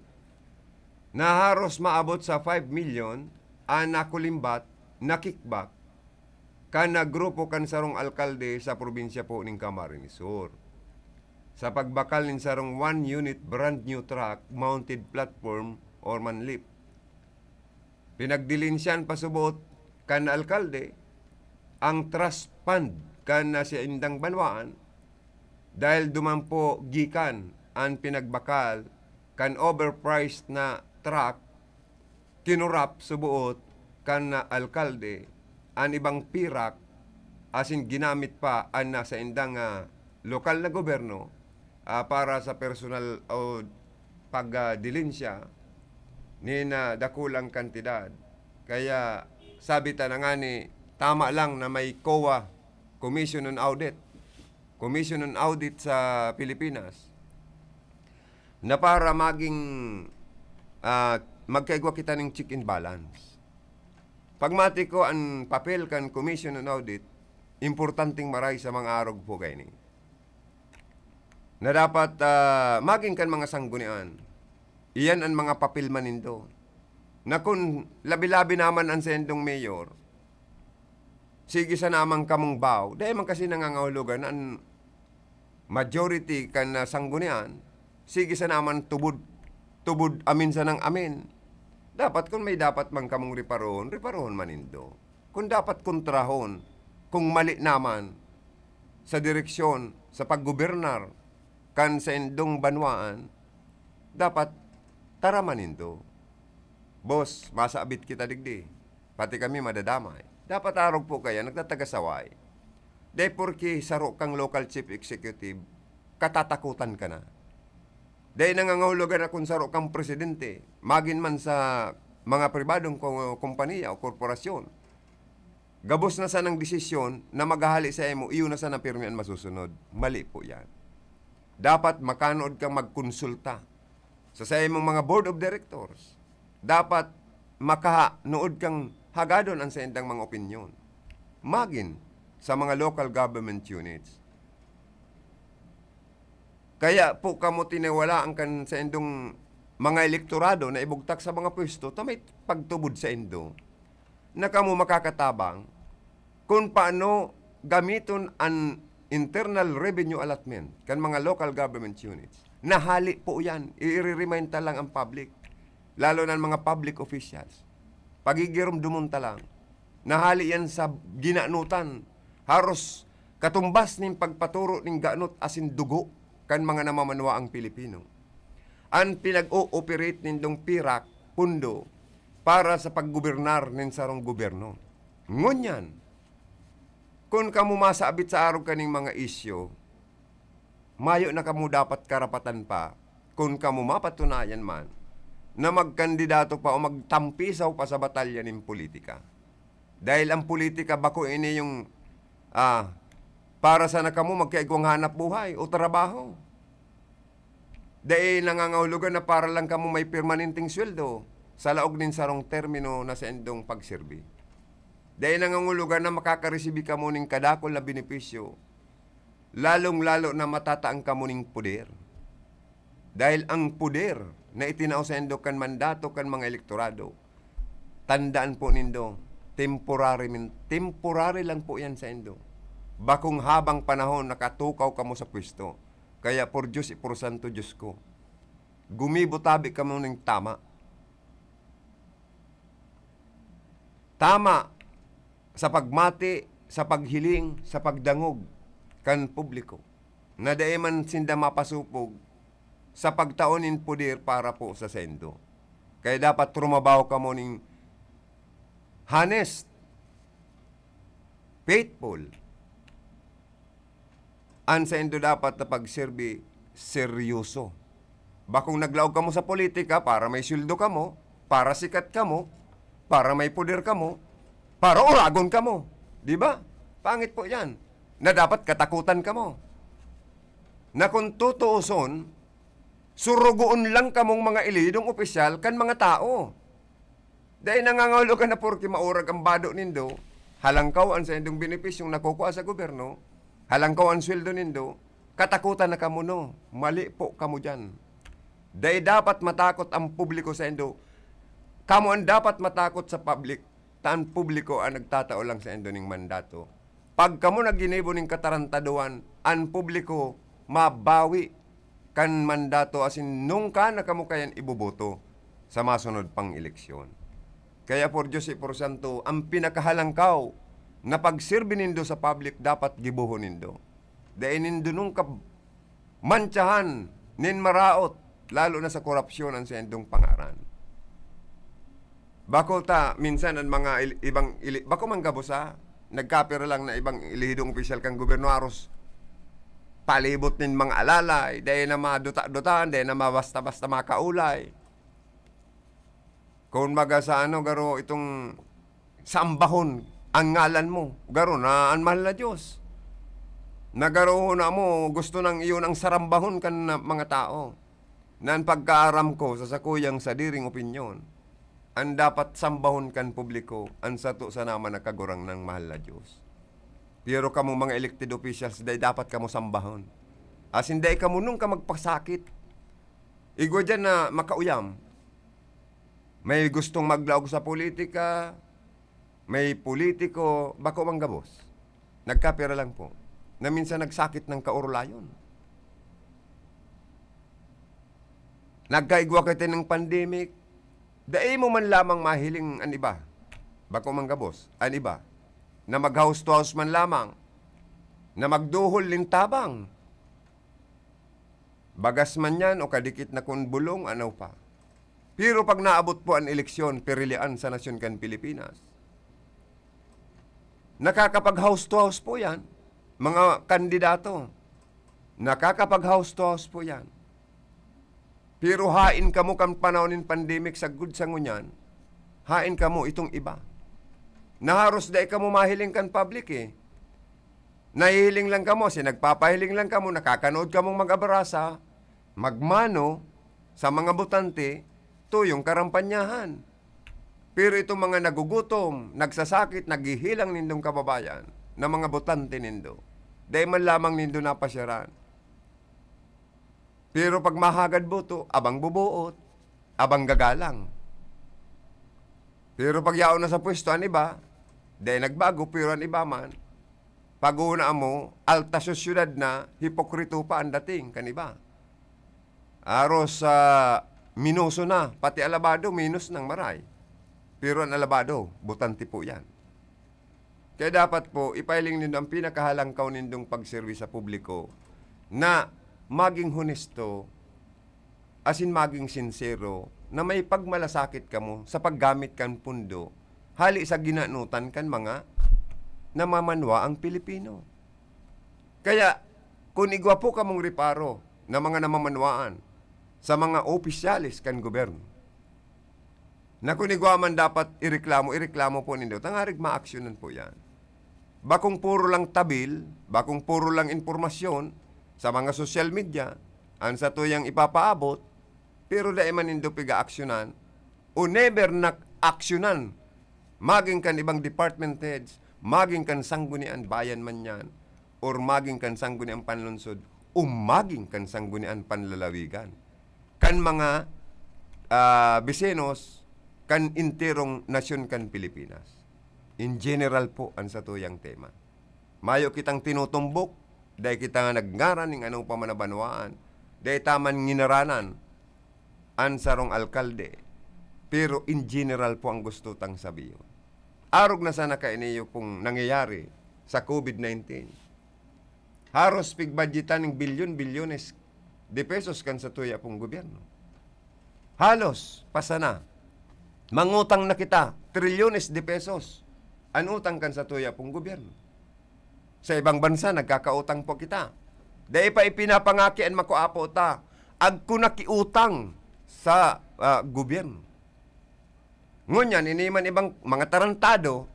na haros maabot sa five million an nakulimbat na kickback kan grupo kan sarong alkalde sa probinsya po nin Camarines Sur, sa pagbakal nin sarong one unit brand new truck mounted platform or manlip. Pinagdilinsyan pa subot kan alkalde ang trust fund kan saindang banwaan, dahil duman po gikan an pinagbakal kan overpriced na truck, kinurap suboot kan alkalde an ibang pirak, asin ginamit pa an saindang, ah, lokal na gobyerno, ah, para sa personal o pagdilinsya nin, ah, dakulang kantidad. Kaya sabi ta na ngani, tama lang na may COA, Commission on Audit, Commission on Audit sa Pilipinas, na para maging, ah, magkaigwa kita ning check and balance. Pagmati ko, an papel kan Commission on Audit, importanteng maray sa mga arog po kaini. Na dapat, ah, magin kan mga sanggunian. Iyan an mga papel man nindo. Na kun labi-labi naman an saindong mayor, sige sana man kamong baw. Dai man kasi nangangahulugan na an majority kan, ah, sanggunian, sige sana man tubod, tubod amin sanang amin. Dapat kun may dapat man kamong reparohon, reparohon man nindo. Kun dapat kontrahon, kung mali naman sa direksyon, sa paggobernar kan saindong banwaan, dapat taraman nindo. Boss, masabit kita digdi. Pati kami madadamay. Dapat arog po kaya nagtatagasaway. Dai porke saro kang local chief executive, katatakutan ka na. Dai nangangahulugan na kun saro kang presidente, magin man sa mga pribadong ko-, kompanya o korporasyon. Gabos na sanang desisyon na maghahali saimo, iyo na sana pirmi an masusunod. Mali po yan. Dapat makanood kang magkonsulta sa saimong mga board of directors. Dapat makanood kang hagadon an saindang mga opinyon. Magin sa mga local government units. Kaya po kamo tiniwalaan kan saindong mga elektorado na ibugtak sa mga pwesto ta may pagtubod saindo, na kamo makakatabang kun paano gamiton an internal revenue allotment kan mga local government units Nahali po yan. I-remind ta lang ang public. Lalo na ang mga public officials. Pagigiromdomon ta lang. Nahali yan sa ginanutan. Haros katumbas nin pagpaturo nin ganot asin dugo kan mga namamanwaang Pilipino. An pinag-o-operate nindong pirak, pundo, para sa paggobernar nin sarong gobyerno. Ngunyan, kun kamo masabit sa arog kaning mga isyu, mayo na kamo dapat karapatan pa, kun kamo mapatunayan man, na magkandidato pa o magtampisaw pa sa batalya nin politika. Dahil ang politika bako ini yung, ah, para sana kamo magkaigwang hanap buhay o trabaho. Dai nangangahulugan na para lang kamo may permanenteng sweldo sa laog nin sarong termino na saindong pagserbi. Dai nangangahulugan na makakaresibi kamo nin kadakul na benepisyo, lalong-lalo na matataan kamo nin poder. Dahil ang poder na itinao saindo kan mandato kan mga elektorado, tandaan po nindo, temporary, min-, temporary lang po yan saindo. Bakong habang panahon nakatukaw kamo sa pwesto. Kaya por Diyos, ipor santo Diyos ko, gumibo tabi kamo ning tama. Tama sa pagmati, sa paghiling, sa pagdangog kan publiko, na dai man sinda mapasupog sa pagtao nin poder para po sa saindo. Kaya dapat trumabaho kamo ning honest, faithful. An saindo dapat na pagserbi, seryoso. Bakong naglaog kamo sa politika para may sweldo kamo, para sikat kamo, para may poder kamo, para oragon kamo. Di ba? Pangit po yan. Na dapat katakutan kamo. Na kung tutuuson, surugoon lang kamong mga elidong opisyal kan mga tao. Dai nangangahulugan na porke maurag ang bado nindo, halangkaw an saindong benepisyong nakukua sa gobyerno, halangkaw an sweldo nindo, katakutan na kamo, no? Mali po kamo diyan. Dai dapat matakot ang publiko saindo. Kamo an dapat matakot sa public, ta an publiko an nagtatao lang saindo ning mandato. Pag kamo naginibo nin katarantaduhan, an publiko mabawi kan mandato asin nungka na kamo kayan iboboto sa masunod pang eleksyon. Kaya por Diyos y por santo, ang pinakahalangkaw na pagserbi nindo sa public dapat gibohon nindo. Dai nindo nungka mantsahan nin maraot, lalo na sa korapsyon an saindong pangaran. Bako ta, minsan an mga il-, ibang ili-, bako man gabos, ha, nagkapira lang na ibang elihidong opisyal kan gobyerno aros palibot nin mga alalay, dai na maduta-dutaan, dai na mabasta-basta makaulay. Kung baga sa ano, garo itong sambahon ang ngalan mo, garo na an mahal na Diyos. Na garo na mo, gusto nang iyon ang sarambahon kan mga tao. Na an pagkaaram ko sa sakuyang sadiring opinyon, an dapat sambahon kan publiko, an sato sana man na Kagurangnan mahal na Diyos. Pero kamo mga elected officials, dai dapat kamo sambahon. Asin dai kamo nungka magpasakit. Igwa diyan na makauyam. May gustong maglaog sa politika, may politiko, bako man gabos. Nagkapira lang po, na minsan nagsakit ng kaurulayon. Nagkaigwa kita ng pandemic, dai mo man lamang mahiling an iba. Bako man gabos, an iba. Na mag-house to house man lamang, na magduhol nin tabang. Bagas man yan o kadikit na kun bulong, ano pa. Pero pag naabot po an eleksyon, pirilian sa nasyon kan Pilipinas, nakakapag-house to house po yan, mga kandidato. Nakakapag-house to house po yan. Pero hain kamo kan panahon nin pandemic sagkod sa ngunyan, hain kamo itong iba. Naharos dai kamo mahiling kan public, eh. Nahihiling lang kamo, si nagpapahiling lang kamo, nakakanood kamong mag-abrasa, magmano sa mga botante, tuyong karampanyahan. Pero itong mga nagugutom, nagsasakit, naghihilang nindong kababayan, na mga botante nindo, dai man lamang nindo napasyaran. Pero pag mahagad boto, abang bubuot, abang gagalang. Pero pag yaon na sa pwesto an iba, dai nagbago, pero an iba man, pag-una mo, alta sosyedad na, hipokrito pa ang dating kan iba. Aros sa minoso na, pati alabado, minos nang maray. Pero an alabado, botante po yan. Kaya dapat po, ipahiling nindo ang pinakahalangkaw nindong pagserbi sa publiko na maging honesto, asin maging sinsero, na may pagmalasakit kamo sa paggamit kan pundo, hali sa ginanotan kan mga namamanwaang Pilipino. Kaya, kun igwa po kamong reparo na mga namamanwaan sa mga opisyales kan gobyerno, na kun igwa man dapat ireklamo, ireklamo po nindo, tangarig maaksyonan po yan. Bakong puro lang tabil, bakong puro lang impormasyon sa mga social media, ang satuyang ipapaabot, pero dai man nindo piga-aksyonan o never na-aksyonan, maging kan ibang department heads, maging kan Sangguniang Bayan man yan, or maging kan Sangguniang Panlungsod, o maging kan Sangguniang Panlalawigan, kan mga, ah, bisinos kan enterong nasyon kan Pilipinas. In general po ang satuyang tema. Mayo kitang tinutumbok, dai kita nagngaran ning anong pa man na banwaan, dai ta man nginaranan an sarong alkalde. Pero in general po ang gusto tang sabihon. Arog na sana kaini pong nangyayari sa COVID nineteen. Haros pigbadyetan ning bilyon-bilyones de pesos kan satuya pong gobyerno. Halos, pa sana. Mangutang na kita, trilyones de pesos an utang kan satuya pong gobyerno. Sa ibang bansa, nagkakautang po kita. Dai pa ipinapangaki an makua po ta, agko nakiutang sa, ah, gobyerno. Ngunyan, ini man ibang mga tarantado,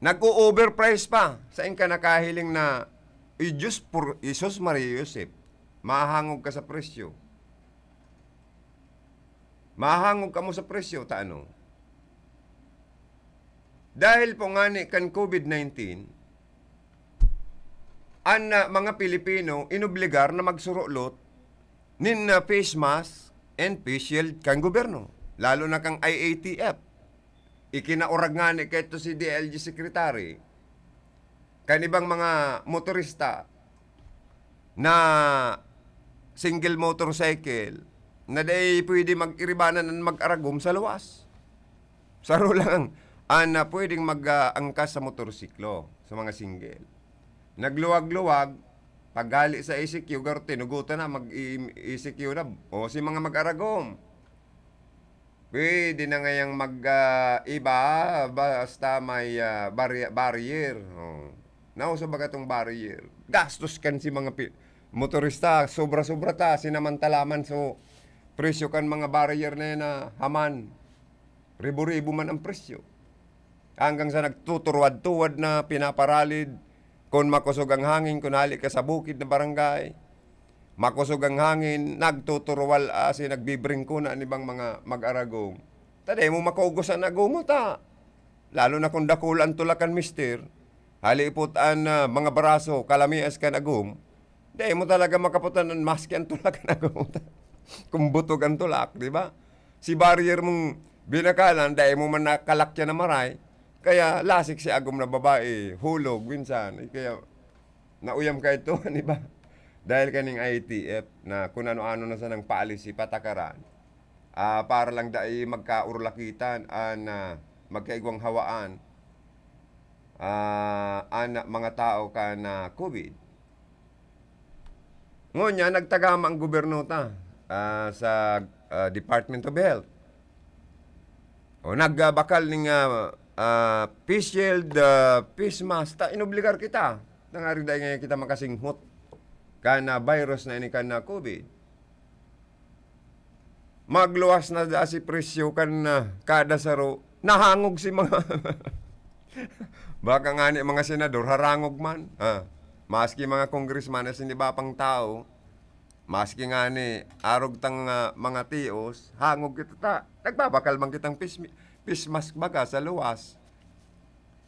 nag-o-overprice pa. Sain ka nakahiling na, "Ay, Diyos, pur-, Jesus, Maria, Josep, mahangog ka sa presyo. Mahangog kamo sa presyo, ta ano?" Dahil po ngani kan COVID nineteen, an, ah, mga Pilipino inobligar na magsurulot nin, ah, face mask and face shield kan gobyerno, lalo na kan I A T F. Ikinaurag ngani kaito si D I L G secretary, kan ibang mga motorista na single motorcycle na dai pwede mag-iribanan an mag-aragom sa luwas. Saro lang ang, an, ah, pwedeng mag, ah, angkas sa motorsiklo, sa mga single. Nagluwag-luwag, paghali sa E C Q, garo tinugutan na, mag-i-, E C Q na. O, si mga mag-aragom, pwede na ngayang mag, ah, iba, basta may, ah, barri-, barrier. O. Nauso baga tong barrier? Gastos kan si mga pi-, motorista, sobra-sobra ta, sinamantala man. So, presyo kan mga barrier na yan na haman, ribo-ribo man ang presyo. Hanggang sa nagtuturuwad-tuwad na, pinaparalid, kun makosog ang hangin, kun hali ka sa bukid na barangay, makosog ang hangin, nagtuturuwal, asin nagbibringko na an ibang mga mag-aragom. Ta dai mo makaugos an agom mo ta. Lalo na kun dakula an tulakan, mister. Hali ipot an, ah, mga baraso, kalamias kan agom. Dai mo talaga makaputan an maski an tulakan agom mo ta. Kung butog an tulak, di ba? Si barrier mong binakalan, dai mo man nakalakyan na maray. Kaya lasik si agom na babae, hulog minsan. Eh, kaya nauyam ka ito, di ba? Dahil kaning I A T F na kung ano-ano na sanang policy, patakaran. Ah, para lang dai magkaurulakitan an, ah, magkaigwang hawaan, ah, an mga tao kan, ah, COVID. Ngunyan, nagtagama ang gobyerno ta, ah, sa, ah, Department of Health. O, nagbakal ning, ah, ah, face shield, ah, face mask, ta inobligar kita. Tangarig dai ngayon kita makasinghot kan, ah, virus na ini kan, ah, COVID. Magluwas na da si presyo kan, ah, kada saro. Nahangog si mga, baka ngani mga senador, harangog man. Ah, maski mga congressman na siniba pang tao, maski ngani arog tang, ah, mga tios, hangog kita ta. Nagbabakal man kitang pis-, face mask baga sa luwas.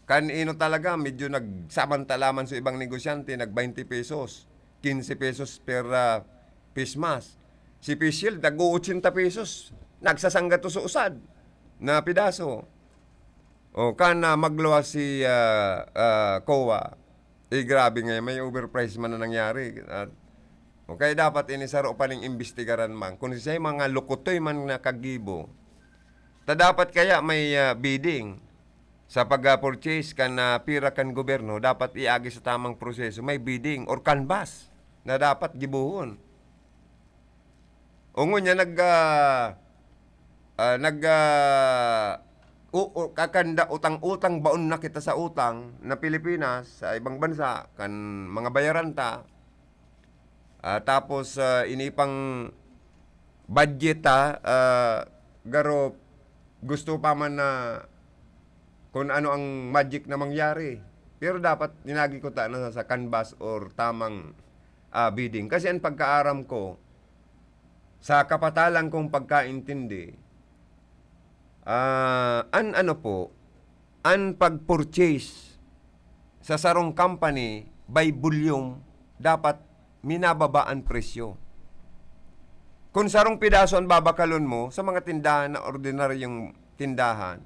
Kan ino talaga, medyo nagsamantala man sa ibang negosyante, nag-baynte pesos, quince pesos per, ah, face mask. Si face shield, nag-o-ochenta pesos. Nagsasanggatos sa usad na pidaso. O, kan, ah, magluwas si, ah, ah, COA, eh, grabe nga, may overprice man na nangyari. At O kaya dapat ini saro pa ning imbestigaran man. Kung siya mga lukutoy man na kagibo, ta dapat kaya may, ah, bidding sa pag-purchase kan, ah, pira kan gobyerno, dapat iagi sa tamang proseso. May bidding or canvas na dapat gibohon. O ngunyan nag, ah, ah, nag, ah, u-, u-, kakanda utang-utang, baon na kita sa utang na Pilipinas, sa ibang bansa, kan mga bayaran ta. Ah, tapos, ah, ini pang budget ta, ah, garo gusto pa man na kung ano ang magic na mangyari. Pero dapat inagi ko ta na sa canvas or tamang, ah, bidding. Kasi ang pagkaaram ko, sa kapatalan kong pagkaintindi, ah, an ano po, an pag-purchase sa sarong company by volume, dapat minababa an presyo. Kun sarong pidaso an babakalon mo sa mga tindahan na ordinaryong tindahan,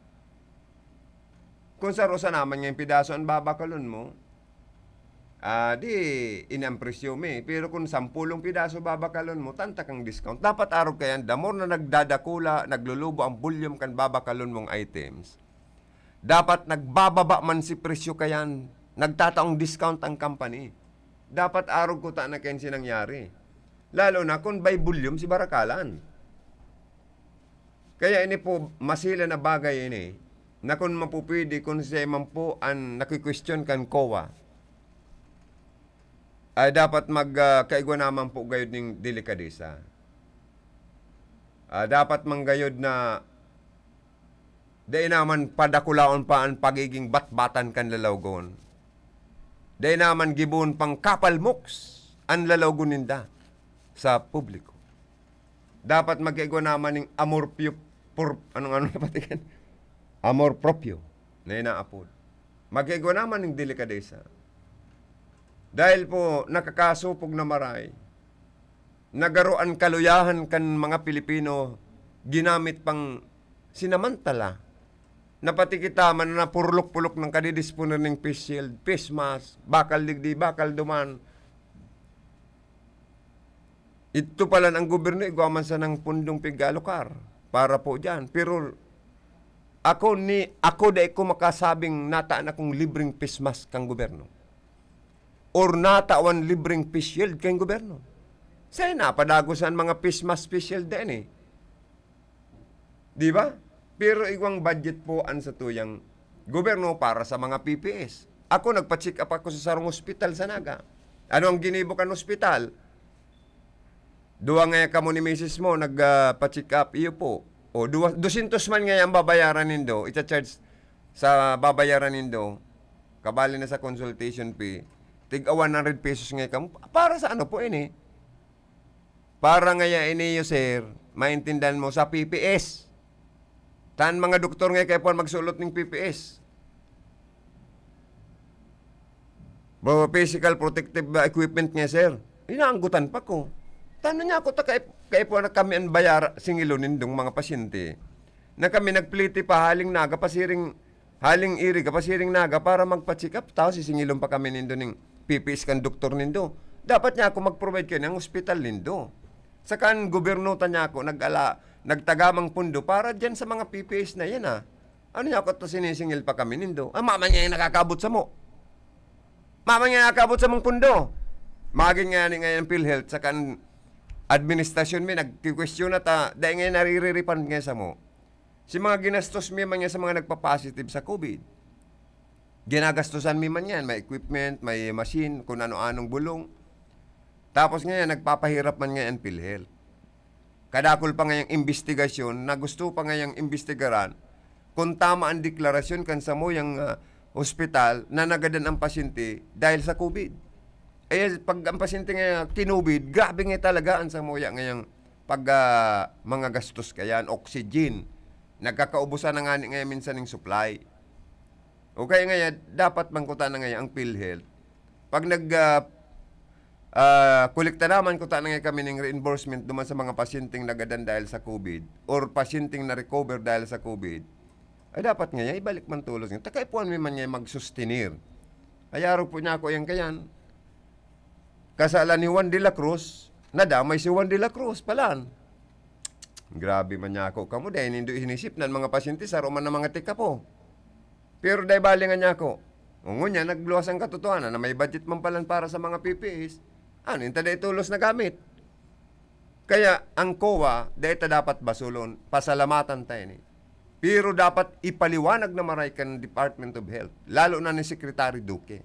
kun saro sana man ngayang pidaso an babakalon mo, ah, di ini an presyo mi. Pero kun sampolong pidaso babakalon mo, tanta kang discount. Dapat arog kaiyan, the more na nagdadakula, naglulubo ang volume kan babakalon mong items, dapat nagbababa man si presyo kaiyan, nagtataong discount ang company. Dapat arog kuta na kaiyan si nangyari. Lalo na kun by volume si barakalan. Kaya ini po, masila na bagay ini, na kun mapupwede, kun siya man po an nakikwestiyon kan COA, ay dapat mag, ah, kaigwa naman po gayod ning delikadesa. Ah, dapat man gayod na dai naman padakulaon pa an pagiging batbatan kan lalawgon. Dai naman gibohon pang kapalmoks an lalawgon ninda sa publiko. Dapat magkaigwa naman ning amor pio-, por-, anong, ano na pati yan? Amor proprio na inaapod. Magkaigwa naman ning delikadesa. Dahil po nakakasupog na maray, nagaro an kaluyahan kan mga Pilipino ginamit pang sinamantala. Na pati kita man na purlok-pulok ng kadidisponer ning face shield, face mask, bakal digdi, bakal duman. Ito pala ang gobyerno, igwa man sanang pundong pig-aalokar para po diyan. Pero ako ni, ako dai ko makasabing nataan akong libreng face mask kang gobyerno. Or natawan libreng face shield kang gobyerno. Sa napadagosan mga face mask, face shield din eh. Di ba? Pero igwang budget po an satuyang gobyerno para sa mga P P S. Ako, nagpa-check up ako sa sarong ospital sa Naga. Ano ang ginibo kan ospital? Duwa nga kamo ni misis mo nag, ah, pa-check up, iyo po. O, duwa, dosyentos man nga ang babayaran nindo, icha-charge sa babayaran nindo. Kabali na sa consultation fee, tig-a one hundred pesos nga kamo. Para sa ano po ini? Para ngaya ini, sir, maintindihan mo, sa P P S. Tan mga doktor nga kaya po magsulot ning P P S. Bro, physical protective, ah, equipment nga, sir. Inaanggutan pa ko. Tano niya ako, ta kay, kay po na kami ang bayar, singilon nindong mga pasyente. Na kami nagpliti pa haling Naga pasiring, haling iri ka pasiring Naga para magpa-check up. Tapos sisingilon pa kami nindo ning P P S kan doktor nindo. Dapat niya ako mag-provide kayo ng hospital nindo. Saka ang gobyerno ta niya ako, nag-ala, nagtagamang pundo para dyan sa mga P P S na yan, ah. Ano niya ako ta sinisingil pa kami nindo? Ah, mama niya yung nakakabot sa mo. Mama niya nakakabot sa mong pundo. Magin nga ni ngayon PhilHealth, saka ang administrasyon mi, nagkikwestiyon na ta, dahil ngayon nariripan nga sa mo. Si mga ginastos mi man nga sa mga nagpa-positive sa COVID. Ginagastosan mi man yan, may equipment, may machine, kung ano-anong bulong. Tapos ngayon, nagpapahirap man ngayon PhilHealth. Kadakol pa ngayang imbestigasyon na gusto pa ngayang imbestigaran kung tama ang deklarasyon kan samuyang, ah, ospital na nagadan ang pasyente dahil sa COVID. Eh, pag ang pasyente nga kinubid, grabe nga talaga ang samuya ngayang pag, ah, mga gastos kayan, oxygen. Nagkakaubusan na nga ni ngayon minsan ng supply. O kaya ngayon, dapat man kuta na ngayon ang PhilHealth. Pag nag, ah, ah, kolekta naman kuta na ngayon kami ng reimbursement duman sa mga pasyenteng nagadan dahil sa COVID or pasyenteng na-recover dahil sa COVID, ay dapat ngayon, ibalik man tulos ngayon. Takaipuan mi man ngayon magsustenir. Ay araw po niya ako yan kayan. Kasala ni Juan de la Cruz, Nadamay si Juan de la Cruz, palan. Grabe man niya ako. Kamo, dai nindo inisip na an mga pasyente, saro man na mga tikapo. Pero dai bali nga niya ako. O ngunyan, nagluwas ang katotohanan na may budget man palan para sa mga P P Es. Ano, inta dai tolos na gamit. Kaya ang COA, dai ta dapat basulon, pasalamatan ta ini. Pero dapat ipaliwanag na maray kan Department of Health, lalo na ni Secretary Duque.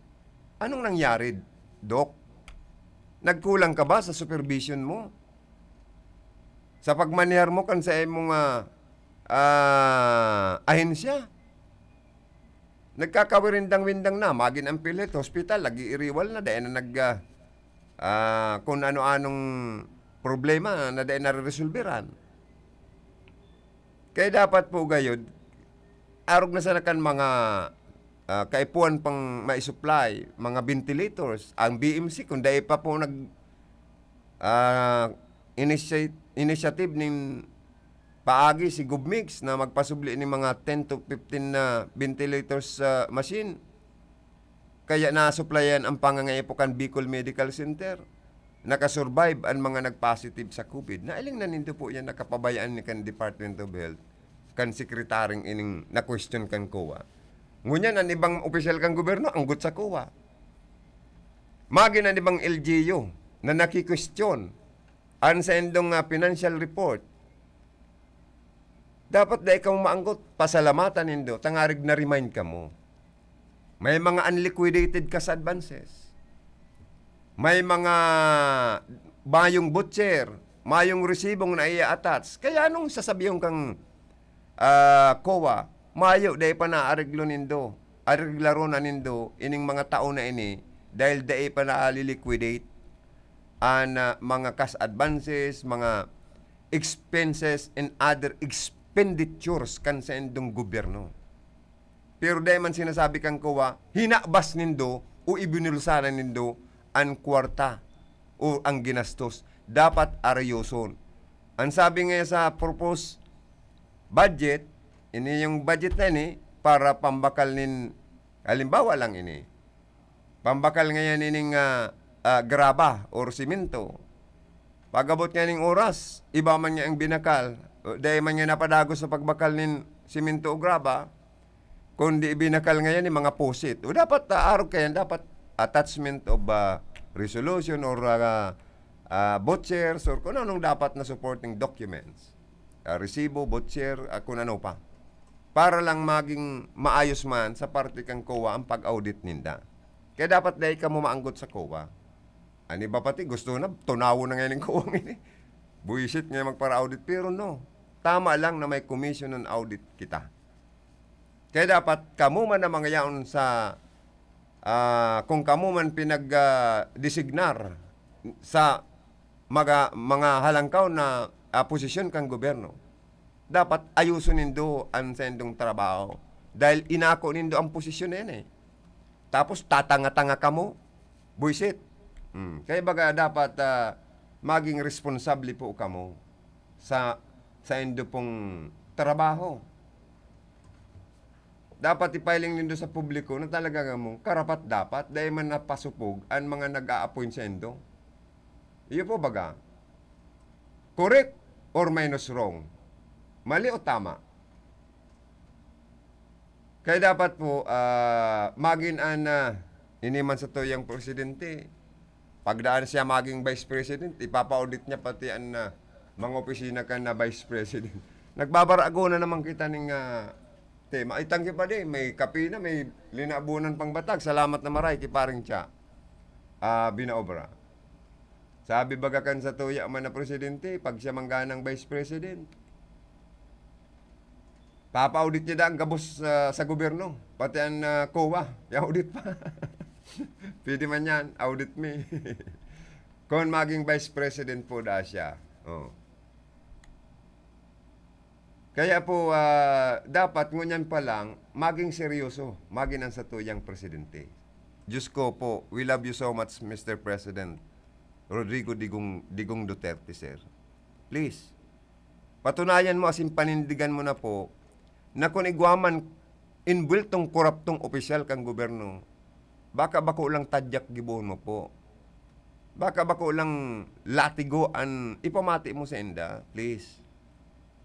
Anong nangyari, Doc? Nagkulang ka ba sa supervision mo? Sa pagmanehar mo kan sa imong, ah, ah, ahensya? Nagkakawirindang-windang na, magin ang PhilHealth, hospital, nag-iiriwal na, dai na nag, ah, ah, kun ano-anong problema na dai nareresolberan. Kaya dapat po gayod, arog na sana kan mga, ah, kaipuhan pang maisupply, mga ventilators, ang B M C, kung dai pa po nag, ah, initiate, initiative nin paagi si Gov Mix na magpasubli nin mga ten to fifteen na ventilators sa machine. Kaya nasuplayan ang pangangaipo kan Bicol Medical Center. Nakasurvive an mga nagpositive sa COVID. Nailing na nindo po yan, nakapabayaan ni kan Department of Health, kan sekretaryong ining na-question kan COA. Ngunyan, an ibang opisyal kan gobyerno, anggot sa COA. Magin an ibang L G U na naki-question an saindong, ah, financial report. Dapat dai kamo maanggot, pasalamatan nindo, tangarig na-remind kamo. May mga unliquidated cash advances. May mga mayong voucher, mayong resibong na i-attach. Kaya anong sasabihon kang, ah, COA? Mayo, dai pa naareglo nindo. Areglaron na nindo ining mga tao na ini dahil dai pa naliliquidate an, ah, mga cash advances, mga expenses, and other expenditures kan saindong gobyerno. Pero dai man sinasabi kan COA, hinabas nindo o ibinulsa na nindo an kwarta o ang ginastos. Dapat aryoson. Ang sabi nga sa proposed budget, ini yung budget na ini para pambakal nin, halimbawa lang ini, pambakal ngayon ining, ah, ah, graba or simento. Pag-abot nga ning oras, iba man nga ang binakal. O, dai man nga napadagos sa pagbakal nin simento o graba, kundi ibinakal ngayon yung mga pusit. O dapat, ah, arog kayan, dapat attachment of, ah, resolution or, ah, ah, vouchers or kung anong dapat na supporting documents. Ah, resibo, voucher, ah, kung ano pa. Para lang maging maayos man sa parte kan COA ang pag-audit ninda. Kaya dapat dai kamo maanggot sa COA. An iba pati gusto na, tunawon na ngayon ang COA ini. Buwisit nga magpara-audit, pero no. Tama lang na may commission on audit kita. Kaya dapat kamo man na mga yaon sa, ah, kung kamo man pinag, ah, designar sa mga, mga halangkaw na, ah, posisyon kan gobyerno, dapat ayoson nindo an saindong trabaho. Dahil inako nindo ang posisyon na yan eh. Tapos tatanga-tanga kamo, buwisit. Hmm. Kaya baga dapat, ah, maging responsable po kamo sa, sa indo pong trabaho. Dapat ipahiling nindo sa publiko na talaga mong karapat-dapat, dai man napasupog an mga nag-a-appoint saindo. Iyo po baga? Correct or minus wrong? Mali o tama? Kaya dapat po, ah, magin an, ah, ini man satuyang presidente. Pagdaan siya maging vice president, ipapa-audit niya pati an, ah, mga opisina kan na vice president. Nagbabarago na naman kita ning, ah, tema. Ay, tanggi pa di, may kape na, may linabunan pang batag. Salamat na maray ki Paring Cha, ah, Binaobra. Sabi baga kan satuya man na presidente, pag siya mangganang vice president, papa-audit niya daa ang gabos, ah, sa gobyerno, pati an, ah, COA, i-audit pa. Pwede man yan, audit me. Kung maging vice president po daa siya. Oh. Kaya po, ah, dapat ngunyan pa lang, maging seryoso, magin ang satuyang presidente. Diyos ko po, we love you so much, Mister President Rodrigo Digong, Digong Duterte, sir. Please, patunayan mo asin panindigan mo na po na kun igwa man inbweltong koraptong opisyal kan gobyerno, baka bako lang tadyak gibohon mo po. Baka bako lang latigo an ipamati mo sainda, please.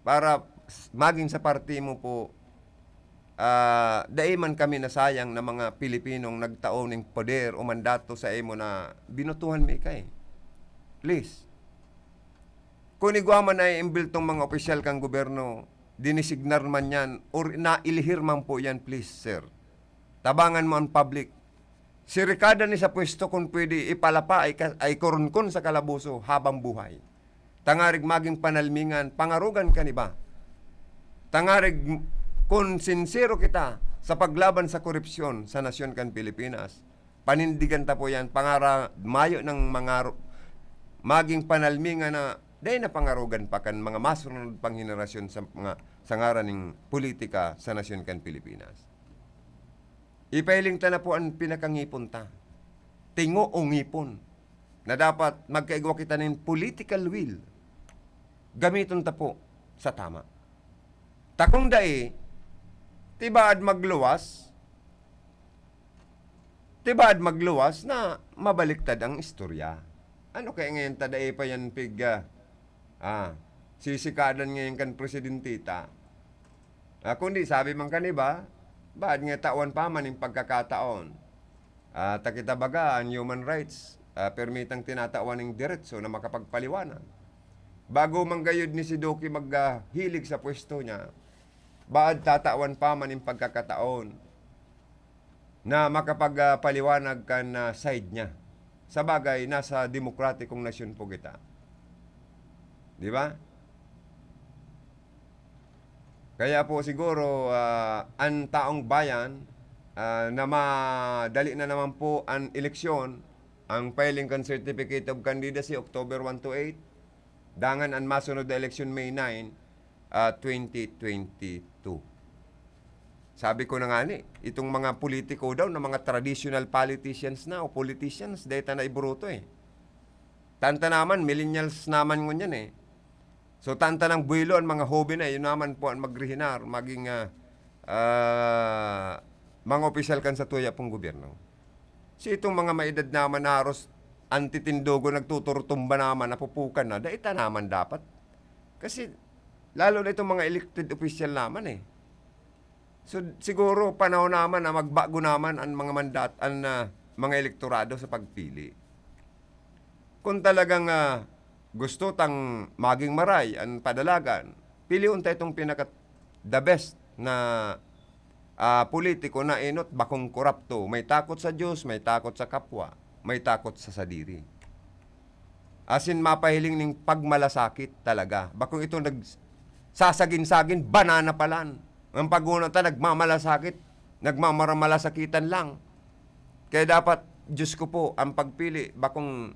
Para s-, maging sa parte mo po, ah, dai man kami nasayang na mga Pilipinong nagtao ning poder o mandato sa imo na binotohan mi ka, eh. Please. Kun igwa man na iimbiltong mga opisyal kan gobyerno, dinisignar man yan, or nailihir man po yan, please, sir. Tabangan mo an public. Si Ricardo ni sa pwesto, kun pwede ipalapa, ika-, ay korunkon sa kalaboso habang buhay. Tangarig maging panalmingan, pangarogan kan iba. Tangarig m-, kun sinsero kita sa paglaban sa korupsyon sa nasyon kan Pilipinas, panindigan ta po yan, pangara-, mayo ng mga ro-, maging panalmingan na dai na pangarogan pa kan mga masunod pang henerasyon sa mga, sa ngaran ning politika sa nasyon kan Pilipinas. Ipahiling ta na po an pinakangipon ta. Tingo o ngipon na dapat magkaigwa kita nin political will. Gamiton ta po sa tama. Ta kung dai, tibaad magluwas, tibaad magluwas na mabaliktad ang istorya. Ano kaya ngayon ta dai pa yan pig, ah, ah, sisikadan ngayon kan presidente ta? Ah, kundi sabi man kan iba, baad nga tawan pa man ning pagkakataon. Ah, ta kita baga, an human rights, ah, permitang tinatawan ning diretso na makapagpaliwanag. Bago man gayud ni si Duque maghilig sa pwesto niya, baad tatawan pa man ning pagkakataon na makapag, ah, paliwanag kan, ah, side niya. Sa bagay, nasa demokratikong nasyon po kita. Di ba? Kaya po siguro, ah, an taong bayan, ah, na madali na naman po an eleksyon, ang filing kan Certificate of Candidacy, October one to eight, dangan an masunod na eleksyon, May nine, ah, twenty twenty-two. Sabi ko na nga ni, itong mga politiko daw na mga traditional politicians na o politicians, dai ta na iboto eh. Tanta naman, millennials naman ngunyan eh. So, tanta nang buwelo an mga hoben na, yun naman po ang magrihinar, maging, ah, ah, mga opisyal kan satuya pong gobyerno. Si itong mga maedad naman na haros antitindogon, nagtuturtumba naman, napupukan na, dai ta naman dapat. Kasi, lalo na itong mga elected official naman eh. So, siguro panahon naman na magbago naman an mga mandat-, an, ah, mga elektorado sa pagpili. Kung talagang, ah, gusto tang maging maray an padalagan, pilion ta itong pinaka the best na, ah, politiko na enot bakong korapto, may takot sa Diyos, may takot sa kapwa, may takot sa sadiri. Asin mapahiling ning pagmalasakit talaga. Bakong ito nagsasagin-sagin, banana palan. Ang pag-una ta, nagmamalasakit, nagmamaramalasakitan lang. Kaya dapat, Diyos ko po, ang pagpili, bakong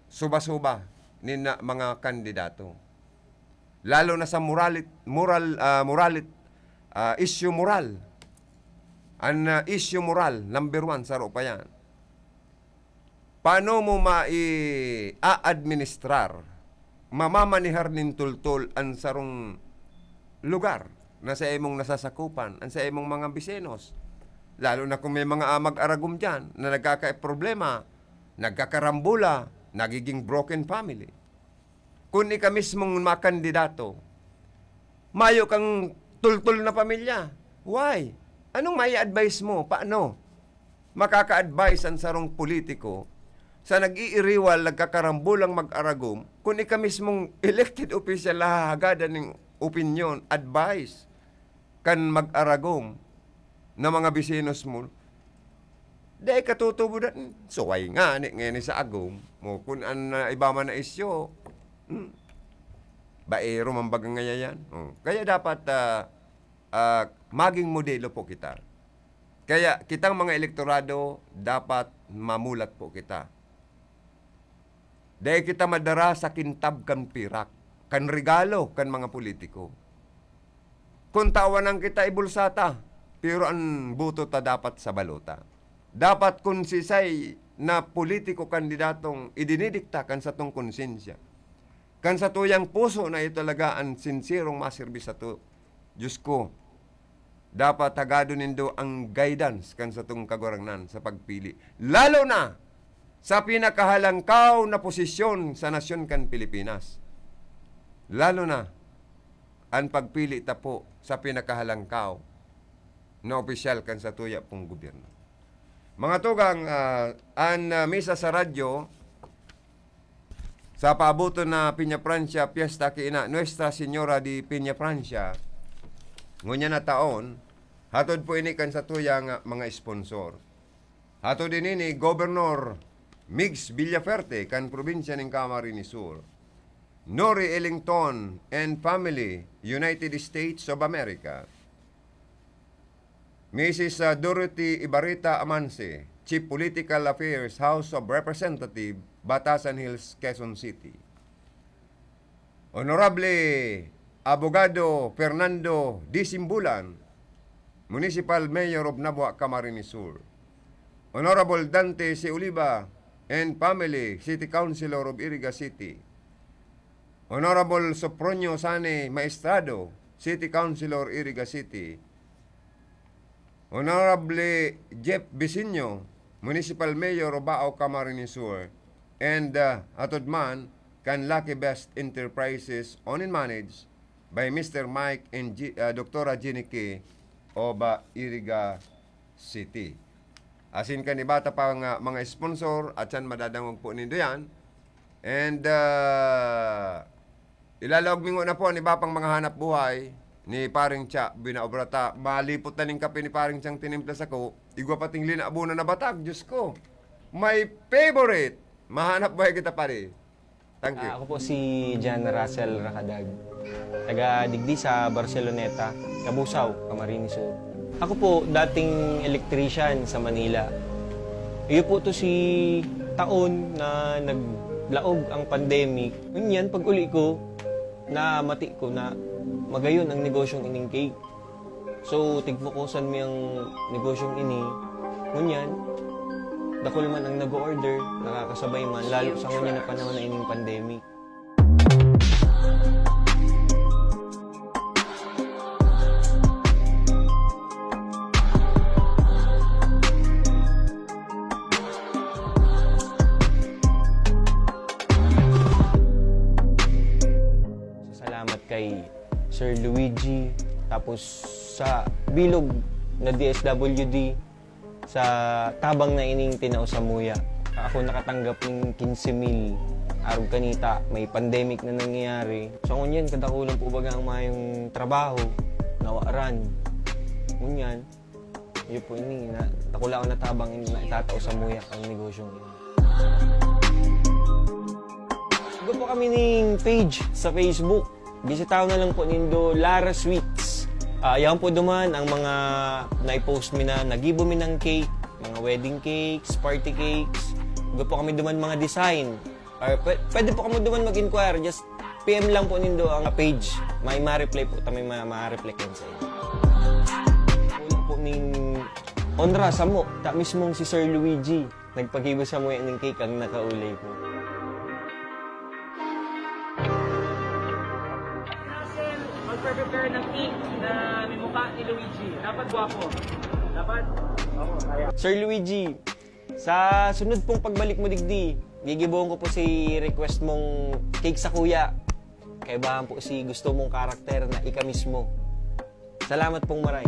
suba-suba nin na mga kandidato. Lalo na sa moralit-, moral, ah, moralit-, ah, issue moral. An, ah, issue moral, number one, saro pa yan. Paano mo mai-a-administrar, mamamanehar nin tultol an sarong lugar na sa imong nasasakupan, an sa imong mga bisinos? Lalo na kung may mga, ah, mag-aragom diyan na nagkakaproblema, nagkakarambola, nagiging broken family. Kun ika mismong makandidato, mayo kang tultol na pamilya. Why? Anong mai-advise mo? Paano makaka-advise an sarong politiko sa nag-iiriwal, nagkakarambolang mag-aragom, kun ika mismong elected official nahahagadan ning opinyon, advice kan mag-aragom na mga bisinos mo, dai katutubodan. Suway ngani ngayon sa agom mo, kun an, ah, iba man na isyu, hmm, baero man baga ngaya yan. Oh, kaya dapat, ah, ah, maging modelo po kita. Kaya kitang mga elektorado, dapat mamulat po kita. Dai kita madara sa kintab kan pirak, kan regalo kan mga politiko. Kun tawanan kita, ibulsa ta, pero an boto ta dapat sa balota. Dapat kun sisay na politiko kandidatong idinidikta kan satong konsyensya, kan satuyang puso na iyo talaga an sinserong maserbi sato, Diyos ko, dapat hagadon nindo ang guidance kan satong Kagurangnan sa pagpili. Lalo na sa pinakahalangkaw na posisyon sa nasyon kan Pilipinas. Lalo na an pagpili ta po sa pinakahalangkaw na opisyal kan satuya pong gobyerno. Mga tugang, ah, an, ah, misa sa radyo sa paaboton na Peñafrancia Fiesta ki ina Nuestra Señora de Peñafrancia, ngunyan na taon, hatod po ini kan satuyang, ah, mga sponsor. Hatod ini ni Governor Migs Villafuerte kan probinsya nin Camarines Sur, Nori Ellington and family, United States of America, Missus, ah, Dorothy Ibarreta Amanse, Chief Political Affairs, House of Representatives, Batasan Hills, Quezon City. Honorable Abogado Fernando D. Simbulan, Municipal Mayor of Nabua, Camarines Sur. Honorable Dante C. Oliva and family, City Councilor of Iriga City. Honorable Sopronio Sane Maestrado, City Councilor, Iriga City. Honorable Jeff Bisinio, Municipal Mayor of Baao, Camarines Sur, and, ah, hatod man kan Lucky Best Enterprises, owned and managed by Mister Mike and G-, ah, Doktora Jeannie Key of, ah, Iriga City. Asin kan iba ta pang, ah, mga sponsor, at yan, madadangog po nindo yan. And, ah, ilalaog mi ngona po an iba pang mga hanap buhay ni Paring Cha Binaobrata. Malipot na ning kape ni Paring Chang tinimpla sako. Igwa pating linabon na batag, Diyos ko. My favorite! Mahanap buhay kita, pare. Thank you. Ah, ako po si John Russell Racadag, taga digdi sa Barceloneta, Cabusao, Camarines Sur. Ako po, dating electrician sa Manila. Iyo po to si taon na naglaog ang pandemic. Ngunyan, pag uli ko, namati ko na magayon ang negosyong ining cake. So, tigfokusan mi ang negosyong ini. Ngunyan, dakul man ang nag-o-order, nakakasabay man, lalo sa ngunyan na panahon na ining pandemic. Salamat kay Sir Luigi, tapos sa bilog na D S W D, sa tabang na ining tinao samuya. Ako nakatanggap ning quince mil. Arog kanita, may pandemic na nangyayari. Sa ngunyan, kadakulan po baga ang mayong trabaho, nawaran. Ngunyan, iyo po ini, na, dakula ko na tabang ini na itatao samuya ang negosyong ini. Igwa po kami ning page sa Facebook. Bisitahon na lang po nindo, Lara Sweets. Ah, yan po duman ang mga nai-post mi na, nagibo mi ng cake, mga wedding cakes, party cakes. Igwa po kami duman mga design. Or pwe-, pwede po kamo duman mag-inquire, just P M lang po nindo ang page. May ma-reply po, ta may ma-, ma-reply kayo sa inyo. Wala po ning onra samo, ta mismong si Sir Luigi. Nagpagibo samuya ning cake ang nakaulay ko. Russell, magpre-prepare ng cake na may mukha ni Luigi. Dapat gwapo. Dapat? Oo, kaya. Sir Luigi, sa sunod pong pagbalik mo digdi, gigibohon ko po si request mong cake sa kuya. Kaibahan po si gusto mong karakter na ika mismo. Salamat pong maray.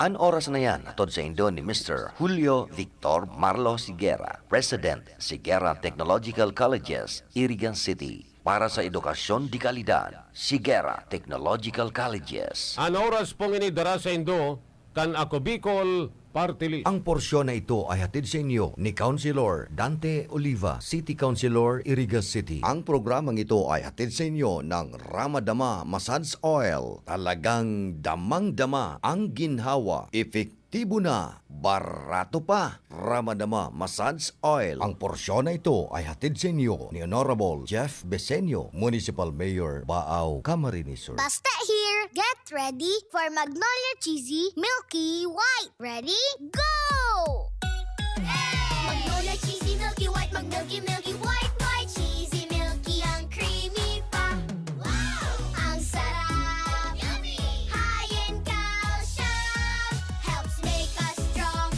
An oras na yan, hatod saindo ni Mister Julio Victor Marlo Siguera, President, Siguera Technological Colleges, Irigan City. Para sa edukasyon de kalidad, Siguera Technological Colleges. An oras pong ini dara saindo kan Ako Bicol Party List. Ang porsyon na ito ay hatid sa inyo ni Councilor Dante Oliva, City Councilor, Iriga City. Ang programang ito ay hatid sa inyo ng Ramadama Massage Oil. Talagang damang-dama ang ginhawa, epektibo na, barato pa. Ramadama Massage Oil. Ang porsyon na ito ay hatid sa inyo ni Honorable Jeff Besenio, Municipal Mayor, Baao, Camarines Sur. Basta here, get ready for Magnolia Cheesy Milky White. Ready? Go! Magnolia Cheesy Milky White, mag-milky, milky white, white, cheesy, milky, ang creamy pa. Wow! Ang sarap! Yummy! High in calcium, helps make us strong.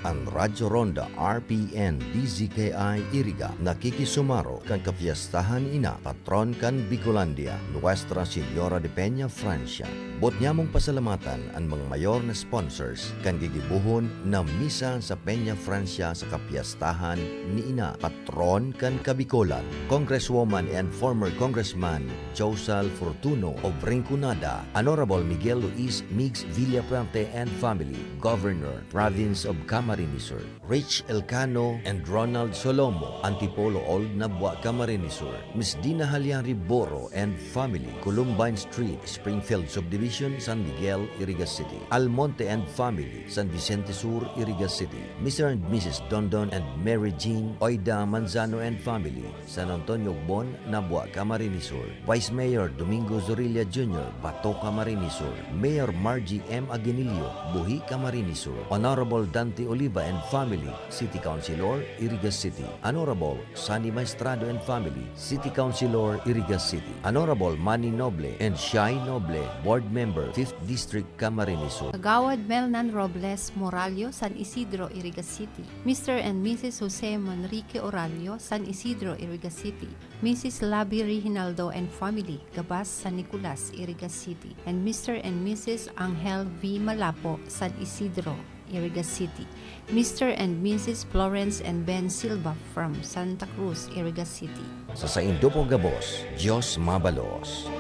An Radyo Ronda R P N D Z K I Iriga nakikisumaro kan kapiyestahan ni Ina, patron kan Bicolandia, Nuestra Señora de Peña, Francia. Boot nyamong pasalamatan an mga mayor na sponsors kan gigibohon na misa sa Peña, Francia sa kapiyestahan ni Ina, patron kan Kabicolan, Congresswoman and former Congressman Josal Fortuno of Rinconada, Honorable Miguel Luis Migs Villafuerte and family, Governor, Province of Camarines Sur, Rich Elcano and Ronald Solomo, Antipolo Old, Nabua, Camarines Sur, Miss Dina Haliari Boro and family, Columbine Street, Springfield Subdivision, San Miguel, Iriga City, Almonte and family, San Vicente Sur, Iriga City, Mister and Missus Dondon and Mary Jean Oida Manzano and family, San Antonio Bon, Nabua, Camarines Sur, Vice Mayor Domingo Zorilla Junior, Bato, Camarines Sur, Mayor Margie M Aguinillo, Buhi, Camarines Sur, Honorable Dante Oliva and family, City Councilor, Iriga City, Honorable Sunny Maestrado and family, City Councilor, Iriga City, Honorable Manny Noble and Shai Noble, Board Member, Fifth District, Camarines Sur. Kagawad Melnan Robles Morallo, San Isidro, Iriga City, Mister and Missus Jose Manrique Orallo, San Isidro, Iriga City, Missus Labi Reginaldo and family, Gabas, San Nicolas, Iriga City, and Mister and Missus Angel V Malapo, San Isidro, Iriga City, Mister and Missus Florence and Ben Silva from Santa Cruz, Iriga City. Sa saindo po gabos, Diyos mabalos.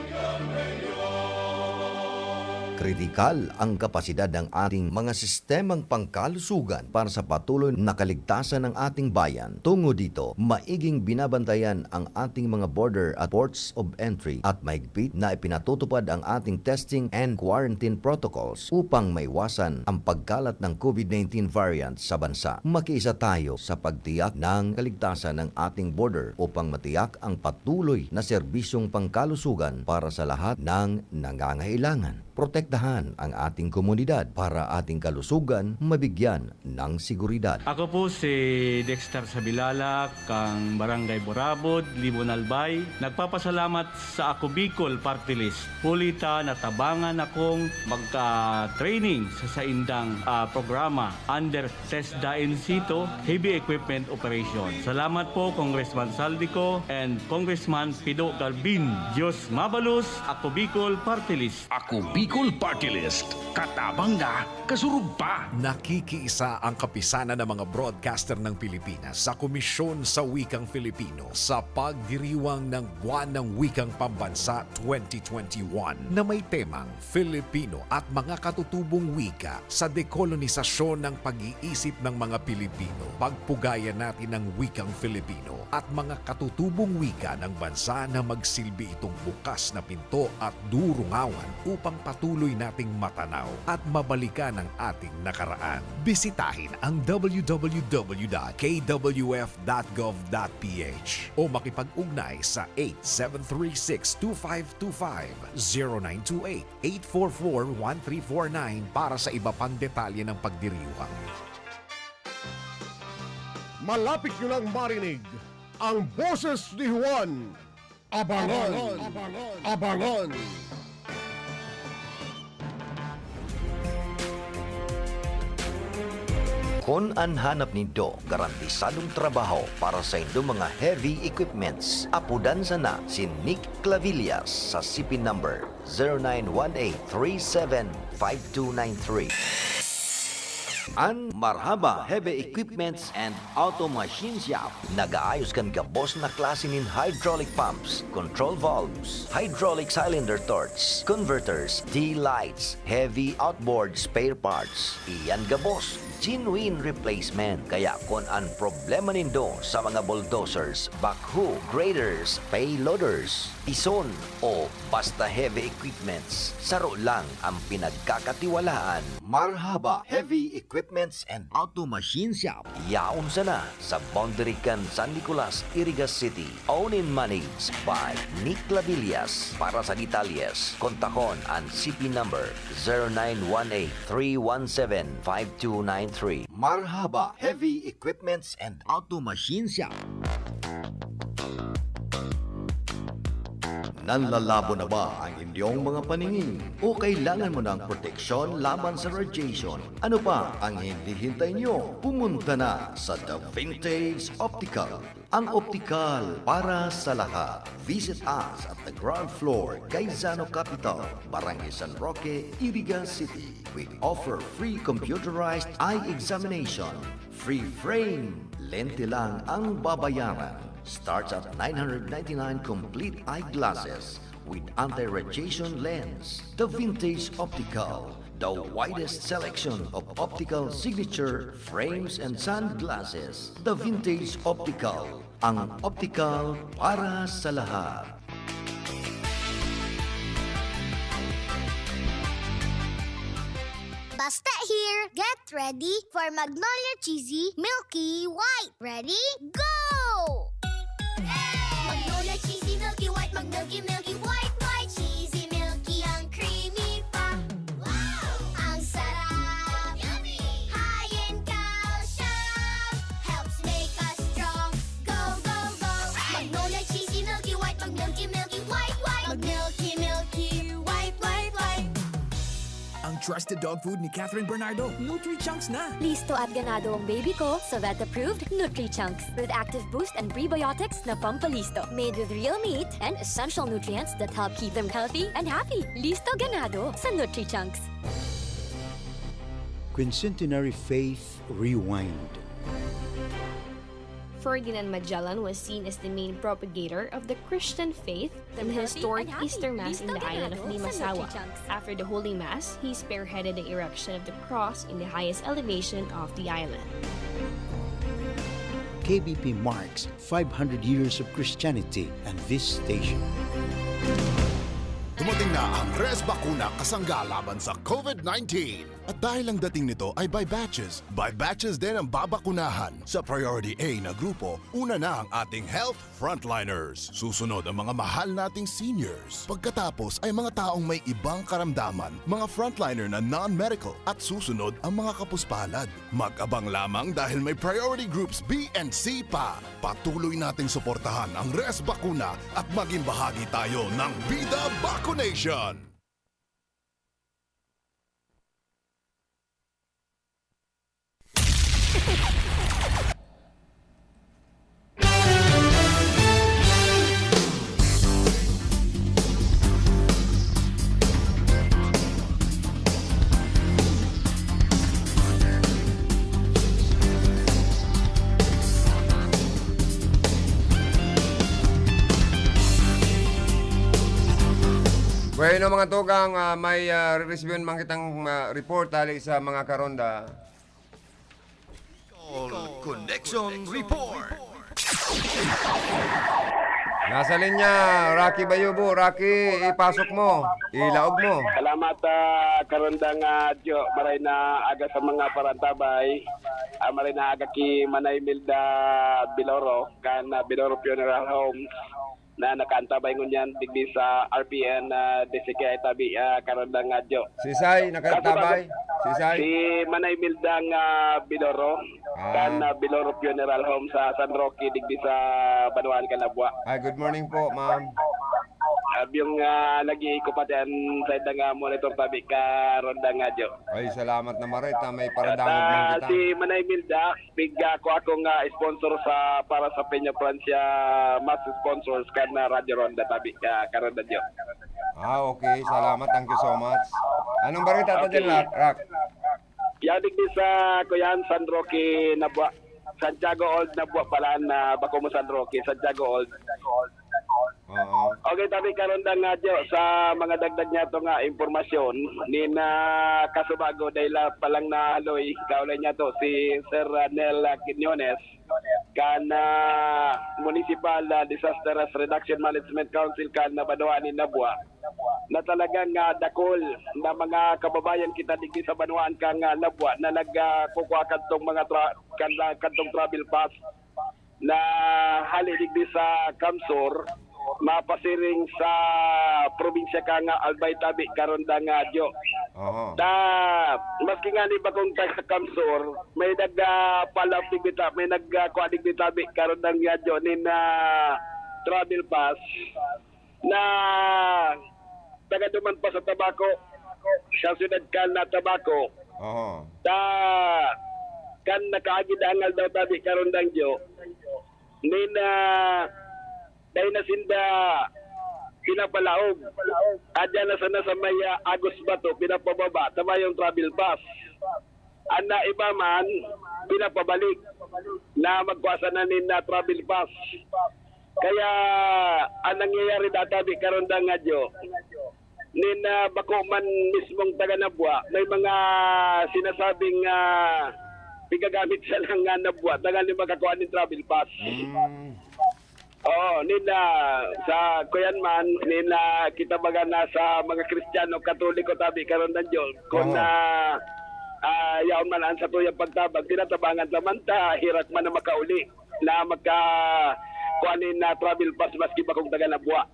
Kritikal ang kapasidad ng ating mga sistemang pangkalusugan para sa patuloy na kaligtasan ng ating bayan. Tungod dito, maiging binabantayan ang ating mga border at ports of entry at mahigpit na ipinatutupad ang ating testing and quarantine protocols upang maiwasan ang pagkalat ng COVID nineteen variant sa bansa. Makiisa tayo sa pagtiyak ng kaligtasan ng ating border upang matiyak ang patuloy na serbisyong pangkalusugan para sa lahat ng nangangailangan. Protektahan ang ating komunidad para ating kalusugan mabigyan ng seguridad. Ako po si Dexter Sabilala, kang Barangay Burabod, Libon, Albay. Nagpapasalamat sa Ako Bicol Party List. Huli ta natabangan akong magka-training sa saindang, ah, programa under TESDA in situ, heavy equipment operation. Salamat po, Congressman Saldico and Congressman Pido Galvin. Diyos mabalos, Ako Bicol Party List. Ako Bicol Party List. Katabang na, kasurog pa. Nakikiisa ang Kapisanan ng mga Broadcaster ng Pilipinas sa Komisyon sa Wikang Filipino sa pagdiriwang ng Buwan ng Wikang Pambansa twenty twenty-one na may temang Filipino at mga katutubong wika sa dekolonisasyon ng pag-iisip ng mga Pilipino. Pagpugayan natin ang wikang Filipino at mga katutubong wika ng bansa na magsilbi itong bukas na pinto at durungawan upang patuloy nating matanaw at mabalikan ang ating nakaraan. Bisitahin ang w w w dot k w f dot gov dot p h o makipag-ugnay sa eight seven three six two five two five, zero nine two eight eight four four one three four nine para sa iba pang detalye ng pagdiriwang. Malapit nyo lang marinig ang boses ni Juan. Abangan! Abangan! Abangan! Kun an hanap nindo garantisadong trabaho para sa indong mga heavy equipments, apodan sana si Nick Clavillas sa C P number zero nine one eight three seven five two nine three. An Marhaba Heavy Equipments and Auto Machine Shop nag-aayos kan gabos na klase nin hydraulic pumps, control valves, hydraulic cylinder torch, converters, D-lights, heavy outboard spare parts. Iyan gabos, genuine replacement. Kaya kun an problema nindo sa mga bulldozers, backhoe, graders, payloaders, ison, o basta heavy equipments, saro lang ang pinagkakatiwalaan. Marhaba Heavy Equipments and Auto Machine Shop. Yaon sana sa boundary kan San Nicolas, Iriga City. Owned and managed by Nick Labillas. Para sa detalyes, kontakon an C P number zero nine one eight three one seven five two nine three. Marhaba Heavy Equipments and Auto Machine Shop. Nanlalabo na ba ang inyong mga paningin? O kailangan mo ng proteksyon laban sa radiation? Ano pa ang hinihintay nyo? Pumunta na sa The Vintage Optical, ang optikal para sa lahat. Visit us at the ground floor, Gaisano Capital, Barangay San Roque, Iriga City. We offer free computerized eye examination, free frame. Lente lang ang babayaran. Starts at nine hundred ninety-nine complete eyeglasses with anti-radiation lens. The Vintage Optical, the widest selection of optical signature frames and sunglasses. The Vintage Optical, ang optical para sa lahat. Basta here, get ready for Magnolia Cheesy Milky White. Ready? Go! Magnolia Cheesy Milky White, mag-milky, milky white, white, cheesy, milky, ang creamy pa. Wow! Ang sarap! Yummy! High in calcium, helps make us strong. Go, go, go! Magnolia Cheesy Milky White, mag-milky, milky white, white. Mag-milky, milky white, white, white. Ang trusted dog food ni Catherine Bernardo, Nutri-Chunks na! Listo at ganado ang baby ko sa vet-approved Nutri-Chunks with active boost and prebiotics na pampalisto. Made with real meat and essential nutrients that help keep them healthy and happy. Listo ganado sa Nutri-Chunks. Quincentenary Faith Rewind. Ferdinand Magellan was seen as the main propagator of the Christian faith in the historic Easter Mass in the island of Limasawa. After the Holy Mass, he spearheaded the erection of the cross in the highest elevation of the island. K B P marks five hundred years of Christianity and this station. Dumating na ang Res Bakuna kasangga laban sa COVID nineteen. At dahil ang dating nito ay by batches, by batches din ang babakunahan. Sa Priority A na grupo, una na ang ating health frontliners. Susunod ang mga mahal nating seniors. Pagkatapos ay mga taong may ibang karamdaman, mga frontliner na non-medical, at susunod ang mga kapuspalad. Mag-abang lamang dahil may priority groups B and C pa. Patuloy nating suportahan ang Res Bakuna at maging bahagi tayo ng Bida Vacunation. Bueno, mga tugang, ah, may, ah, re-receive man kitang, ah, report hali sa mga karonda. Bicol Connection Report. Nasa linya, Rocky Bayubo. Rocky, ipasok mo. Ilaog mo. Salamat, ah, karondang, ah, Joe. Maray na aga sa mga parantabay. Ah, maray na aga ki Manay Milda Biloro, kan, ah, Biloro Funeral Home. Na nakaantabay ngunyan digdi sa R P N, ah, D C K I tabi, ah, karondang, ah, Joe. Sisay, nakaantabay? Sisay? Si Manay Mildang, ah, Biloro, Ah. kan, ah, Biloro Funeral Home sa San Roque, digdi sa banwaan kan Nabua. Ay, good morning po, ma'am. Ah, yung, ah, lagi ko pati ang side nga monitor tabi karondang, ah, Joe. Ay, salamat na maray ta, may paradangog At, man ah, kita. si Manay Milda, Pig, ah, ako, ako nga sponsor sa, para sa Peña Francia, mas sponsors kan, ah, Radyo Ronda tabi, ah, karondang Joe. Ah, okay. Salamat. Thank you so much. Anong barangay ta Okay. dyan, Rak? Rak? Yan, digdi sa, kuyan, San Roque, Nabua. Santiago Old, Nabua pala, na bako mo San Roque, Santiago Old. Oo. Okay, tabi karondang, ah, Joe, sa mga dagdag niya to nga impormasyon, ni na kasubago, dahil, ah, palang nahaloy, kaulay niya to, si Sir, ah, Nel, ah, Quiñones, kan, ah, Municipal, ah, Disaster Reduction Management Council, kan, ah, banwaan ni Nabua, na talagang, ah, dakul na mga kababayan kita digdi sa banwaan kan, ah, Nabua na nag, ah, kukua kadtong mga tra-, kan, ah, kadtong travel pass na hali digdi sa Kamsur, mapasiring sa probinsya kan Albay tabi, karondang, ah, Joe. Oho. Ta, maski nga ni bakong taga Kamsur, may nag, ah, palapig bita, may nag, ah, kuha digdi tabi, karondang, ah, Joe, nin, ah, travel pass. na taga duman pa sa Tabaco, sa siyudad kan na Tabaco. Oho. Ta, kan nakaagi dangal daw tabi karon dangyo, nin, ah, dai na sinda pinapalaog. Adya na sana sa may, ah, Agos Bato, pinapababa, ta mayong travel pass. An naiba man, pinapabalik na magkua sana nin, ah, travel pass. Kaya, ang nangyayari databi karon dangadyo, nin, ah, bako man mismong taga Nabua, may mga sinasabing, ah, pigagamit siya lang nga Nabua, tanganing makakua nin travel pass. Mm. Oo, nin, ah, sa kuyan man, nin, ah, kita baga na sa mga Kristiyano, Katoliko, tabi karon dangadyo, kun, Oho. ah, ah, yaon man ang satuyang pagtabang, tinatabangan ta man ta, herak man na makauli, na maka-, kuan nin, ah, travel pass maski bakong taga Nabua.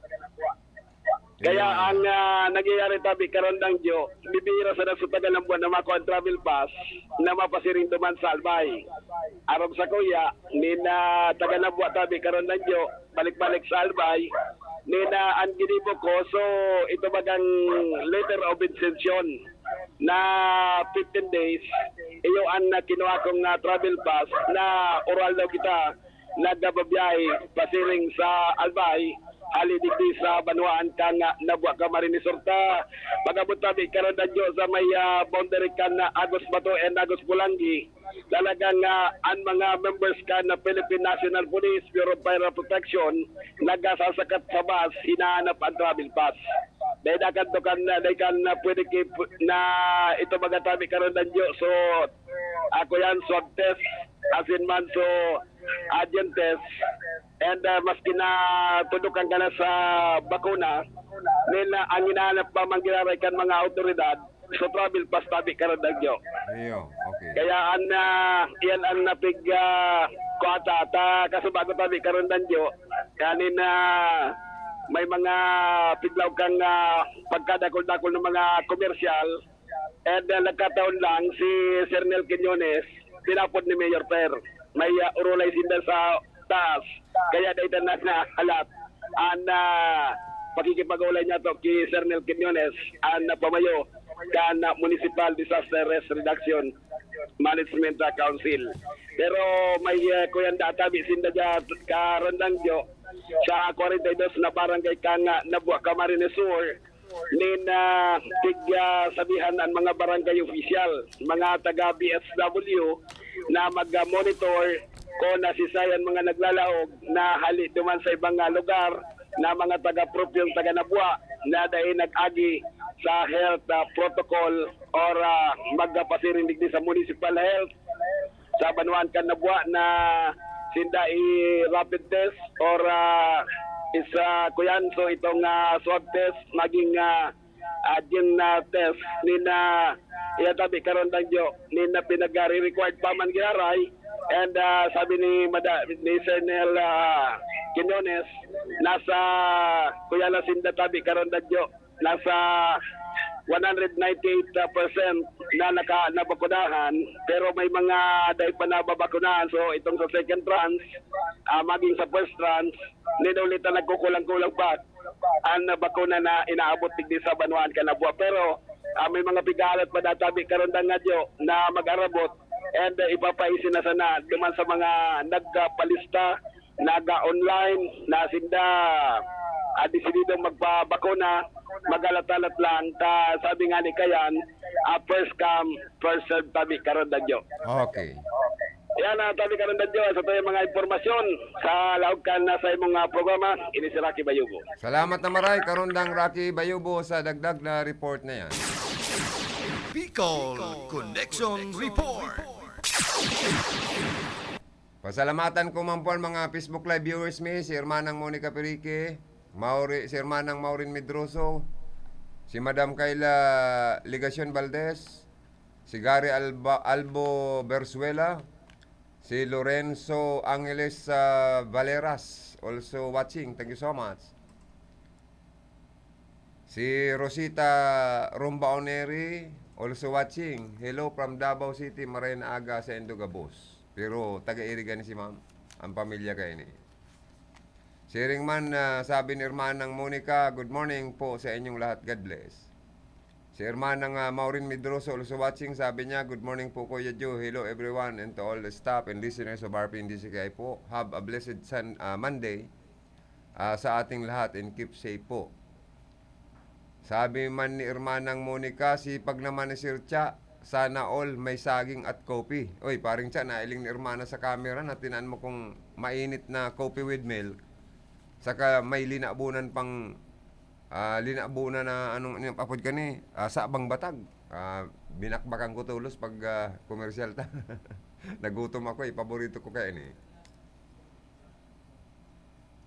Kaya Ayan. ang, ah, nangyayari tabi karon dangadyo, bibira sana sa taga Nabua na makua an travel pass na mapasiring duman sa Albay. Arog sa kuya, nin, ah, taga Nabua tabi karon dangadyo, balik-balik sa Albay, nin, ah, an ginibo ko, so, ito bagang letter of intention na fifteen days, iyo an, ah, kinuha kong, ah, travel pass na oral daw kita nagbabiyahe pasiring sa Albay, hali digdi sa banwaan kan, ah, Nabua, Camarines Sur ta. Pag-abot tabi karon dangadyo sa may, ah, boundary kan, ah, Agos Bato and Agos Polangui, talagang, ah, an mga members kan na Philippine National Police, Bureau of Fire Protection, nagsasakat sa bus, hinahanap an travel pass. Dai na kan, dai kan, ah, pwede ki-, na ito baga tabi karon dangadyo. So, ako yan, swab test, asin man, so, antigen test. And, ah, maski na tudukan ka na sa bakuna, nin, ah, ang hinahanap pa man giraray kan mga awtoridad, so travel pass tabi karon dangadyo. Iyo, okay. Kaya an, ah, iyan an napig, ah, kuwata, ta kasubago tabi karon dangadyo, kanin, ah, may mga piglaw kang, ah, pagkadakul-dakul ng mga komersyal, and, ah, nagkataon lang si Sir Nel Quiñones, pinapod ni Mayor Per. May, ah, urulay sinda sa taas, kaya dai ta na nahalat an, ah, pakikipag-ulay niyato ki Sir Nel Quiñones, an, ah, pamayo kan, ah, Municipal Disaster Risk Reduction Management, ah, Council. Pero may, ah, kuyan da tabi sinda dya karon dangadyo sa kwarenta y dos na barangay kan, ah, Nabua, Camarines Sur, nin, ah, tig, ah, sabihan an mga barangay official, mga taga B S W na mag-monitor kun nasisay an mga naglalaog na hali duman sa ibang, ah, lugar na mga taga-propyong taga Nabua na dai nag-agi sa health, ah, protocol or, ah, magpasiring digdi sa municipal health sa banwaan kan Nabua na sinda i-rapid test or, ah, isa, kuyan, so itong, ah, swab test, maging, ah, ah, gin, ah, test nin, ah, iya tabi karon dangadyo, nin na pinagre-required pa man giraray. And, ah, sabi ni Mada-, ni Sir Nel, ah, Quiñones, nasa, kuya, na sinda tabi karon dangadyo, nasa one hundred ninety-eight percent na naka-, nabakunahan, pero may mga dai pa nababakunahan. So, itong sa second tranche, ah, maging sa first tranche, nin ulit na nagkukulang-kulang pa an bakuna na inaabot digdi sa banwaan kan Nabua. Pero, ah, may mga pighahalat pa databi karon dangadyo na mag-arabot, and, ah, ipapaisin na sana duman sa mga nagpalista, naga-online, na sinda, ah, desididong magpabakuna, maghalat-halat lang. Ta, sabi nga ni Kayan, ah, first come, first serve tabi karon dangadyo. Okay. Yan ang tabi karon dangadyo. Sa tuyang mga impormasyon sa laog kan nasa imong, ah, programa, ini si Rocky Bayubo. Salamat na maray, Karondang Rocky Bayubo, sa dagdag na report na yan. Bicol Connection Report. Pasalamatan ko man po ang mga Facebook Live viewers mi, si Hermanang Monica Perique, Mauri-, si Hermanang Maureen Medroso, si Madam Kayla Legacion Valdez, si Gary Alba, Albo Berzuela, si Lorenzo Angeles, ah, Valeras, also watching. Thank you so much. Si Rosita Rombaoneri, also watching. Hello from Davao City, maray na aga sa indo gabos. Pero taga-Iriga ni si ma'am, ang pamilya kaini. Siring man, ah, sabi ni Hermanang Monica, "Good morning po sa inyong lahat. God bless." Si Hermanang, ah, Maureen Medroso, also watching, sabi niya, "Good morning po, Kuya Joe. Hello, everyone, and to all the staff and listeners of R P N D C K I po. Have a blessed Sun-, ah, Monday, ah, sa ating lahat, and keep safe po." Sabi man ni Hermanang Monica, "Sipag naman ni Sir Cha. Sana all may saging at kopi." Oy, paring Cha, nailing ni Hermana sa camera na tinaan mo kung mainit na coffee with milk. Saka may linabunan pang, ah, linabunan na anong, anong apod ka ni? Ah, sabang batag. Ah, binakbakan ko tolos pag, ah, komersyal ta. Nagutom ako eh. Paborito ko kaya ni.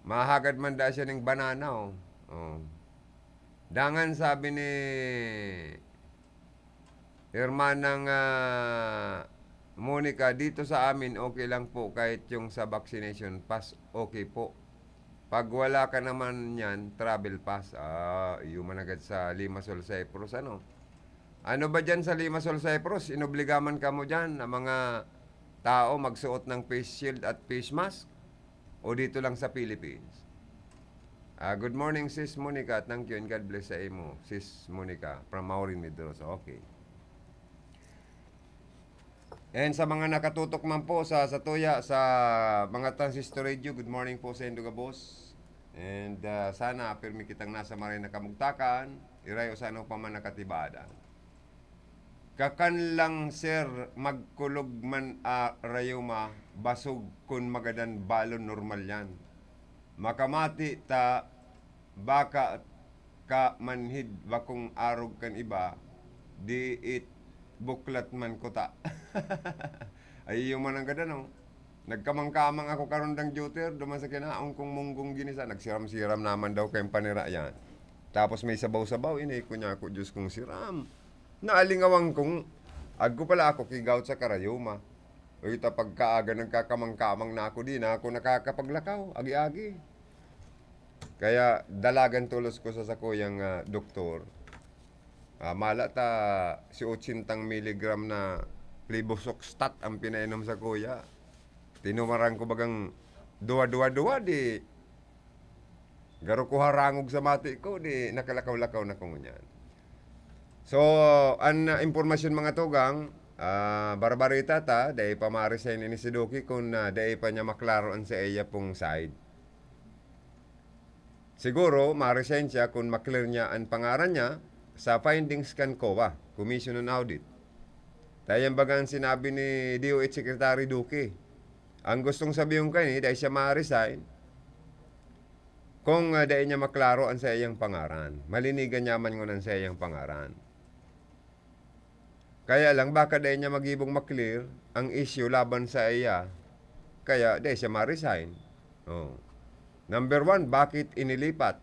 Mahagad man da siya ning banana, oh. Oh. Dangan sabi ni Hermanang, ah, Monica, "Dito sa amin, okay lang po kahit yung sa vaccination pass, okay po. Pag wala ka naman yan, travel pass." Ah, iyo man agad sa Limassol, Cyprus, ano? Ano ba dyan sa Limassol, Cyprus? Inobliga man kamo dyan na mga tao magsuot ng face shield at face mask? O dito lang sa Philippines? Ah, good morning, Sis Monica. Thank you and God bless sa imo, Sis Monica, from Maureen Medroso. Okay. And sa mga nakatutok man po sa, sa Tuya, sa mga transistor radio, good morning po sa indo gabos. And, ah, sana pirmi kitang nasa maray na kamugtakan, irayo sa ano pa man nakatibada. Kakan lang, sir, magkulog man a rayuma, basog kun magadan balon, normal yan. Makamati ta, baka ka manhid bakong arog kan iba, di it buklat man kuta. Ay, iyo man ang gada, no? Nagkamang-kamang ako karon dang duty, duman sa kinaon kong munggong ginisa, nagsiram-siram naman daw kayong panira yan. Tapos may sabaw-sabaw, ini ko niya ako, Diyos kong siram. Naalingawan kong, agko pala ako kigaot sa karayoma. O ita pagkaaga nagkakamang-kamang na ako, di na ako nakakapaglakaw, agi-agi. Kaya dalagan tolos ko sa sakuyang, ah, doktor. Ah, mala ta si otsentang miligram na Flevosoxstat ang pinainom sa kuya. Tinumaran ko bagang duwa, duwa, duwa, di garo ko harangog sa mati ko, di nakalakaw-lakaw na ko ngunyan. So, an, ah, impormasyon, mga tugang, ah, barbarita ta, dai pa ma-resign ini si Duque kun, ah, dai pa niya maklaro an sa iya pong side. Siguro, ma-resign siya kun ma-clear niya an pangaran niya sa findings kan COA, Commission on Audit. Tayan baga an sinabi ni D O H Secretary Duque. Ang gustong sabihon kani, dai siya ma-resign kung, ah, dai niya maklaro an saiyang pangaran. Malinigan niya man ngunyan an saiyang pangaran. Kaya lang, baka dai niya magibong ma-clear ang issue laban sa iya, kaya dai siya ma-resign. Oh. Number one, bakit inilipat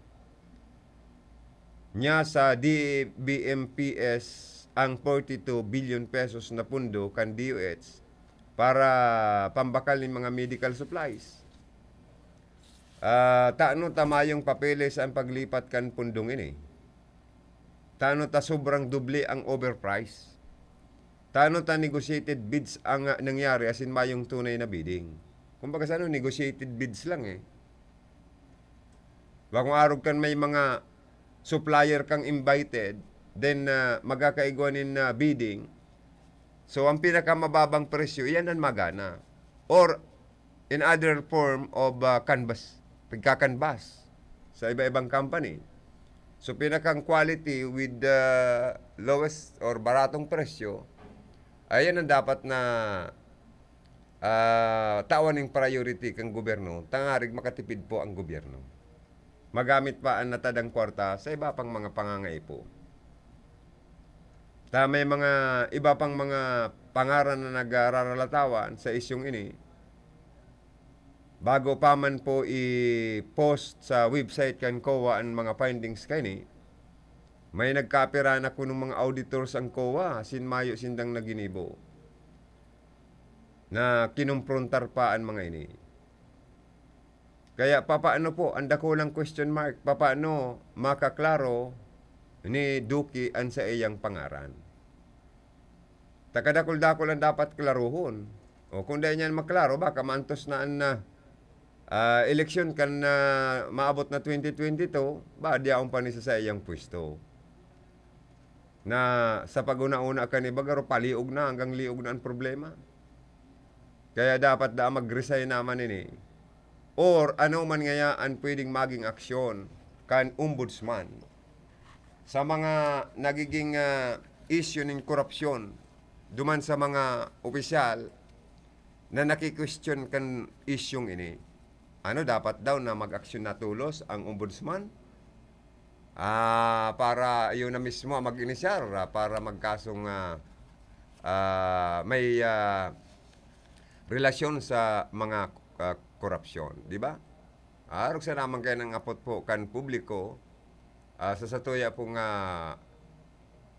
niya sa D B M P S ang forty-two billion pesos na pundo kan D O H para pambakal nin mga medical supplies? Ah, tano ta mayong papeles an paglipat kan pundong ini? Tano ta sobrang doble ang overprice? Tano ta negotiated bids ang, ah, nangyari asin mayong tunay na bidding? Kumbaga sa ano, negotiated bids lang eh. Bakong arog kan may mga supplier kang invited, then, ah, magkakaigwa nin, ah, bidding. So, ang pinakamababang presyo, iyan ang magana. Or, in other form of, ah, canvas, pagkakanbas sa iba-ibang company. So, pinakang quality with the lowest or baratong presyo, ayan ang dapat na, ah, tawan ning priority kang gobyerno, tangarig makatipid po ang gobyerno. Magamit pa an natadang kwarta sa iba pang mga pangangaipo. Ta may mga iba pang mga pangaran na nagraralatawan sa isyung ini. Bago pa man po i-post sa website kan COA an mga findings kaini, may nagkapira na kunong mga auditors ang COA asin mayo sindang naginibo na kinomprontar pa an mga ini. Kaya papaano po, ang dakulang question mark, papaano makaklaro ni Duque an saiyang pangaran? Ta kadakul-dakul ang dapat klarohon. O kung dai niyan maklaro, baka maantos na an, ah, ah, eleksyon kan, ah, maabot na twenty twenty-two, ba, di akong pa ni sa saiyang pwesto. Na sa pag-una-una kan iba, garo paliog na, hanggang liog na ang problema. Kaya dapat daa mag-resign naman ini. Or ano man ngaya an pwedeng maging aksyon kan ombudsman sa mga nagiging, ah, isyu nin korupsyon duman sa mga opisyal na naki-question kan isyung ini. Ano, dapat daw na mag-aksyon na tolos ang ombudsman? Ah, para iyo na mismo ang mag-inisyar, ah, para magkasong, ah, ah, may, ah, relasyon sa mga, ah, korupsyon, di ba? Arog sa naman kaya ng apot po kan publiko, ah, sa satuya pong, ah,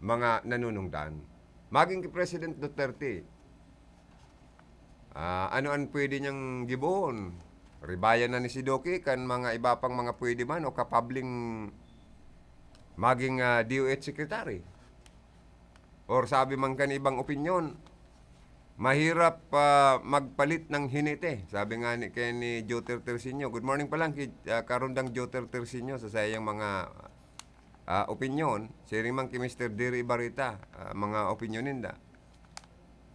mga nanunungdan. Maging ki President Duterte, ah, ano an pwede niyang gibohon? Ribayan na ni si Duque kan mga iba pang mga pwede man o kapableng maging, ah, D O H secretary. Or sabi man kan ibang opinyon, mahirap, ah, magpalit ng hinete. Sabi nga ni, kay ni Joter Tersinio. Good morning pa lang kay, ah, Karundang Joter Tersinio sa sayang mga, ah, opinyon. Siring man kay Mister Diri Ibarita, ah, mga opinyon ninda.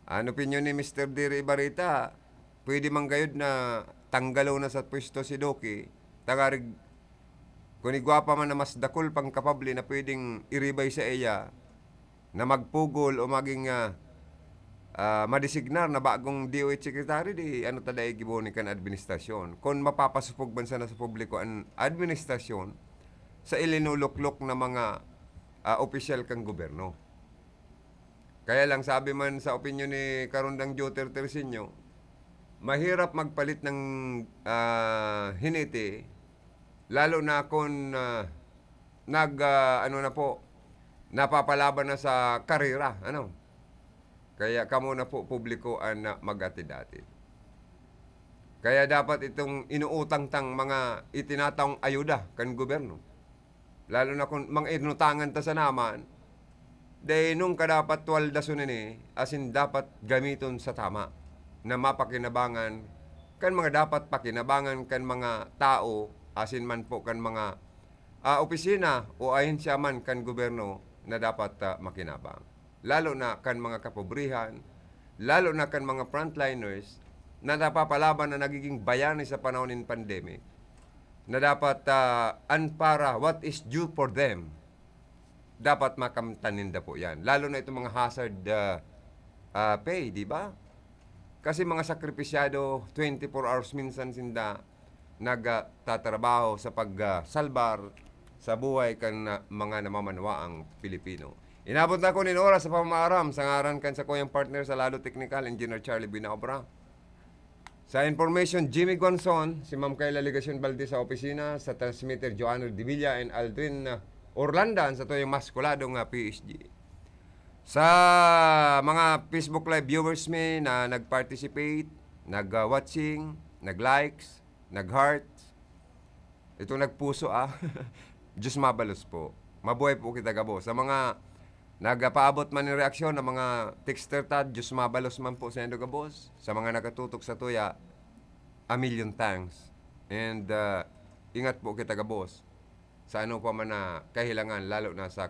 An opinyon ni Mister Diri Ibarita, pwede man gayud na tanggalon na sa pwesto si Duque, tangarig kun igwa pa man na mas dakul pang kapable na pwedeng iribay sa iya, na magpugol o maging, ah, ah, madesignar na bagong D O H secretary, di ano ta dai gibohon kan administrasyon. Kun mapapasupog man sana sa publiko an administrasyon sa ilinuluklok na mga, ah, opisyal kan gobyerno. Kaya lang, sabi man sa opinyon ni Karundang Joter Tersinio, mahirap magpalit ng, ah, hinete, lalo na kun, ah, nag, ah, ano na po, napapalaban na sa karera, ano? Kaya kamo na po, publiko, an, ah, mag-atid-atid. Kaya dapat itong inuutang tang mga itinataong ayuda kan gobyerno, lalo na kun mga inutangan ta sana man, dai nung ka dapat twaldason ini, asin dapat gamiton sa tama, na mapakinabangan kan mga dapat pakinabangan kan mga tao, asin man po kan mga, ah, opisina o ahensya man kan gobyerno na dapat, ah, makinabang. Lalo na kan mga kapobrihan, lalo na kan mga frontliners na napapalaban na nagiging bayani sa panahon nin pandemic, na dapat, ah, an para what is due for them, dapat makamtan ninda po yan. Lalo na itong mga hazard, ah, ah, pay, di ba? Kasi mga sakripisyado, twenty-four hours minsan sinda nagtatrabaho sa pag, ah, salbar sa buhay kan, ah, mga namamanwaang Pilipino. Inabot na ko nin oras sa pamaaram sa ngaran kan sakuyang partner sa Lalo Technical, Engineer Charlie Binaobra. Sa information, Jimmy Guanzon, si Ma'am Kayla Legacion Valdez sa opisina, sa transmitter, Joanna Divilla and Aldrin, ah, Orlanda, ang satuyang maskuladong, ah, P S G. Sa mga Facebook Live viewers mi na nag-participate, nag, ah, watching, nag-likes, nag-heart, itong nagpuso, ah, Diyos mabalos po. Mabuhay po kita gabos. Sa mga nagpaabot man nin reaksyon, ang mga texter ta, Diyos mabalos man po saindo gabos. Sa mga nakatutok satuya, a million thanks. And, ah, ingat po kita gabos sa ano pa man na kahilangan, lalo na sa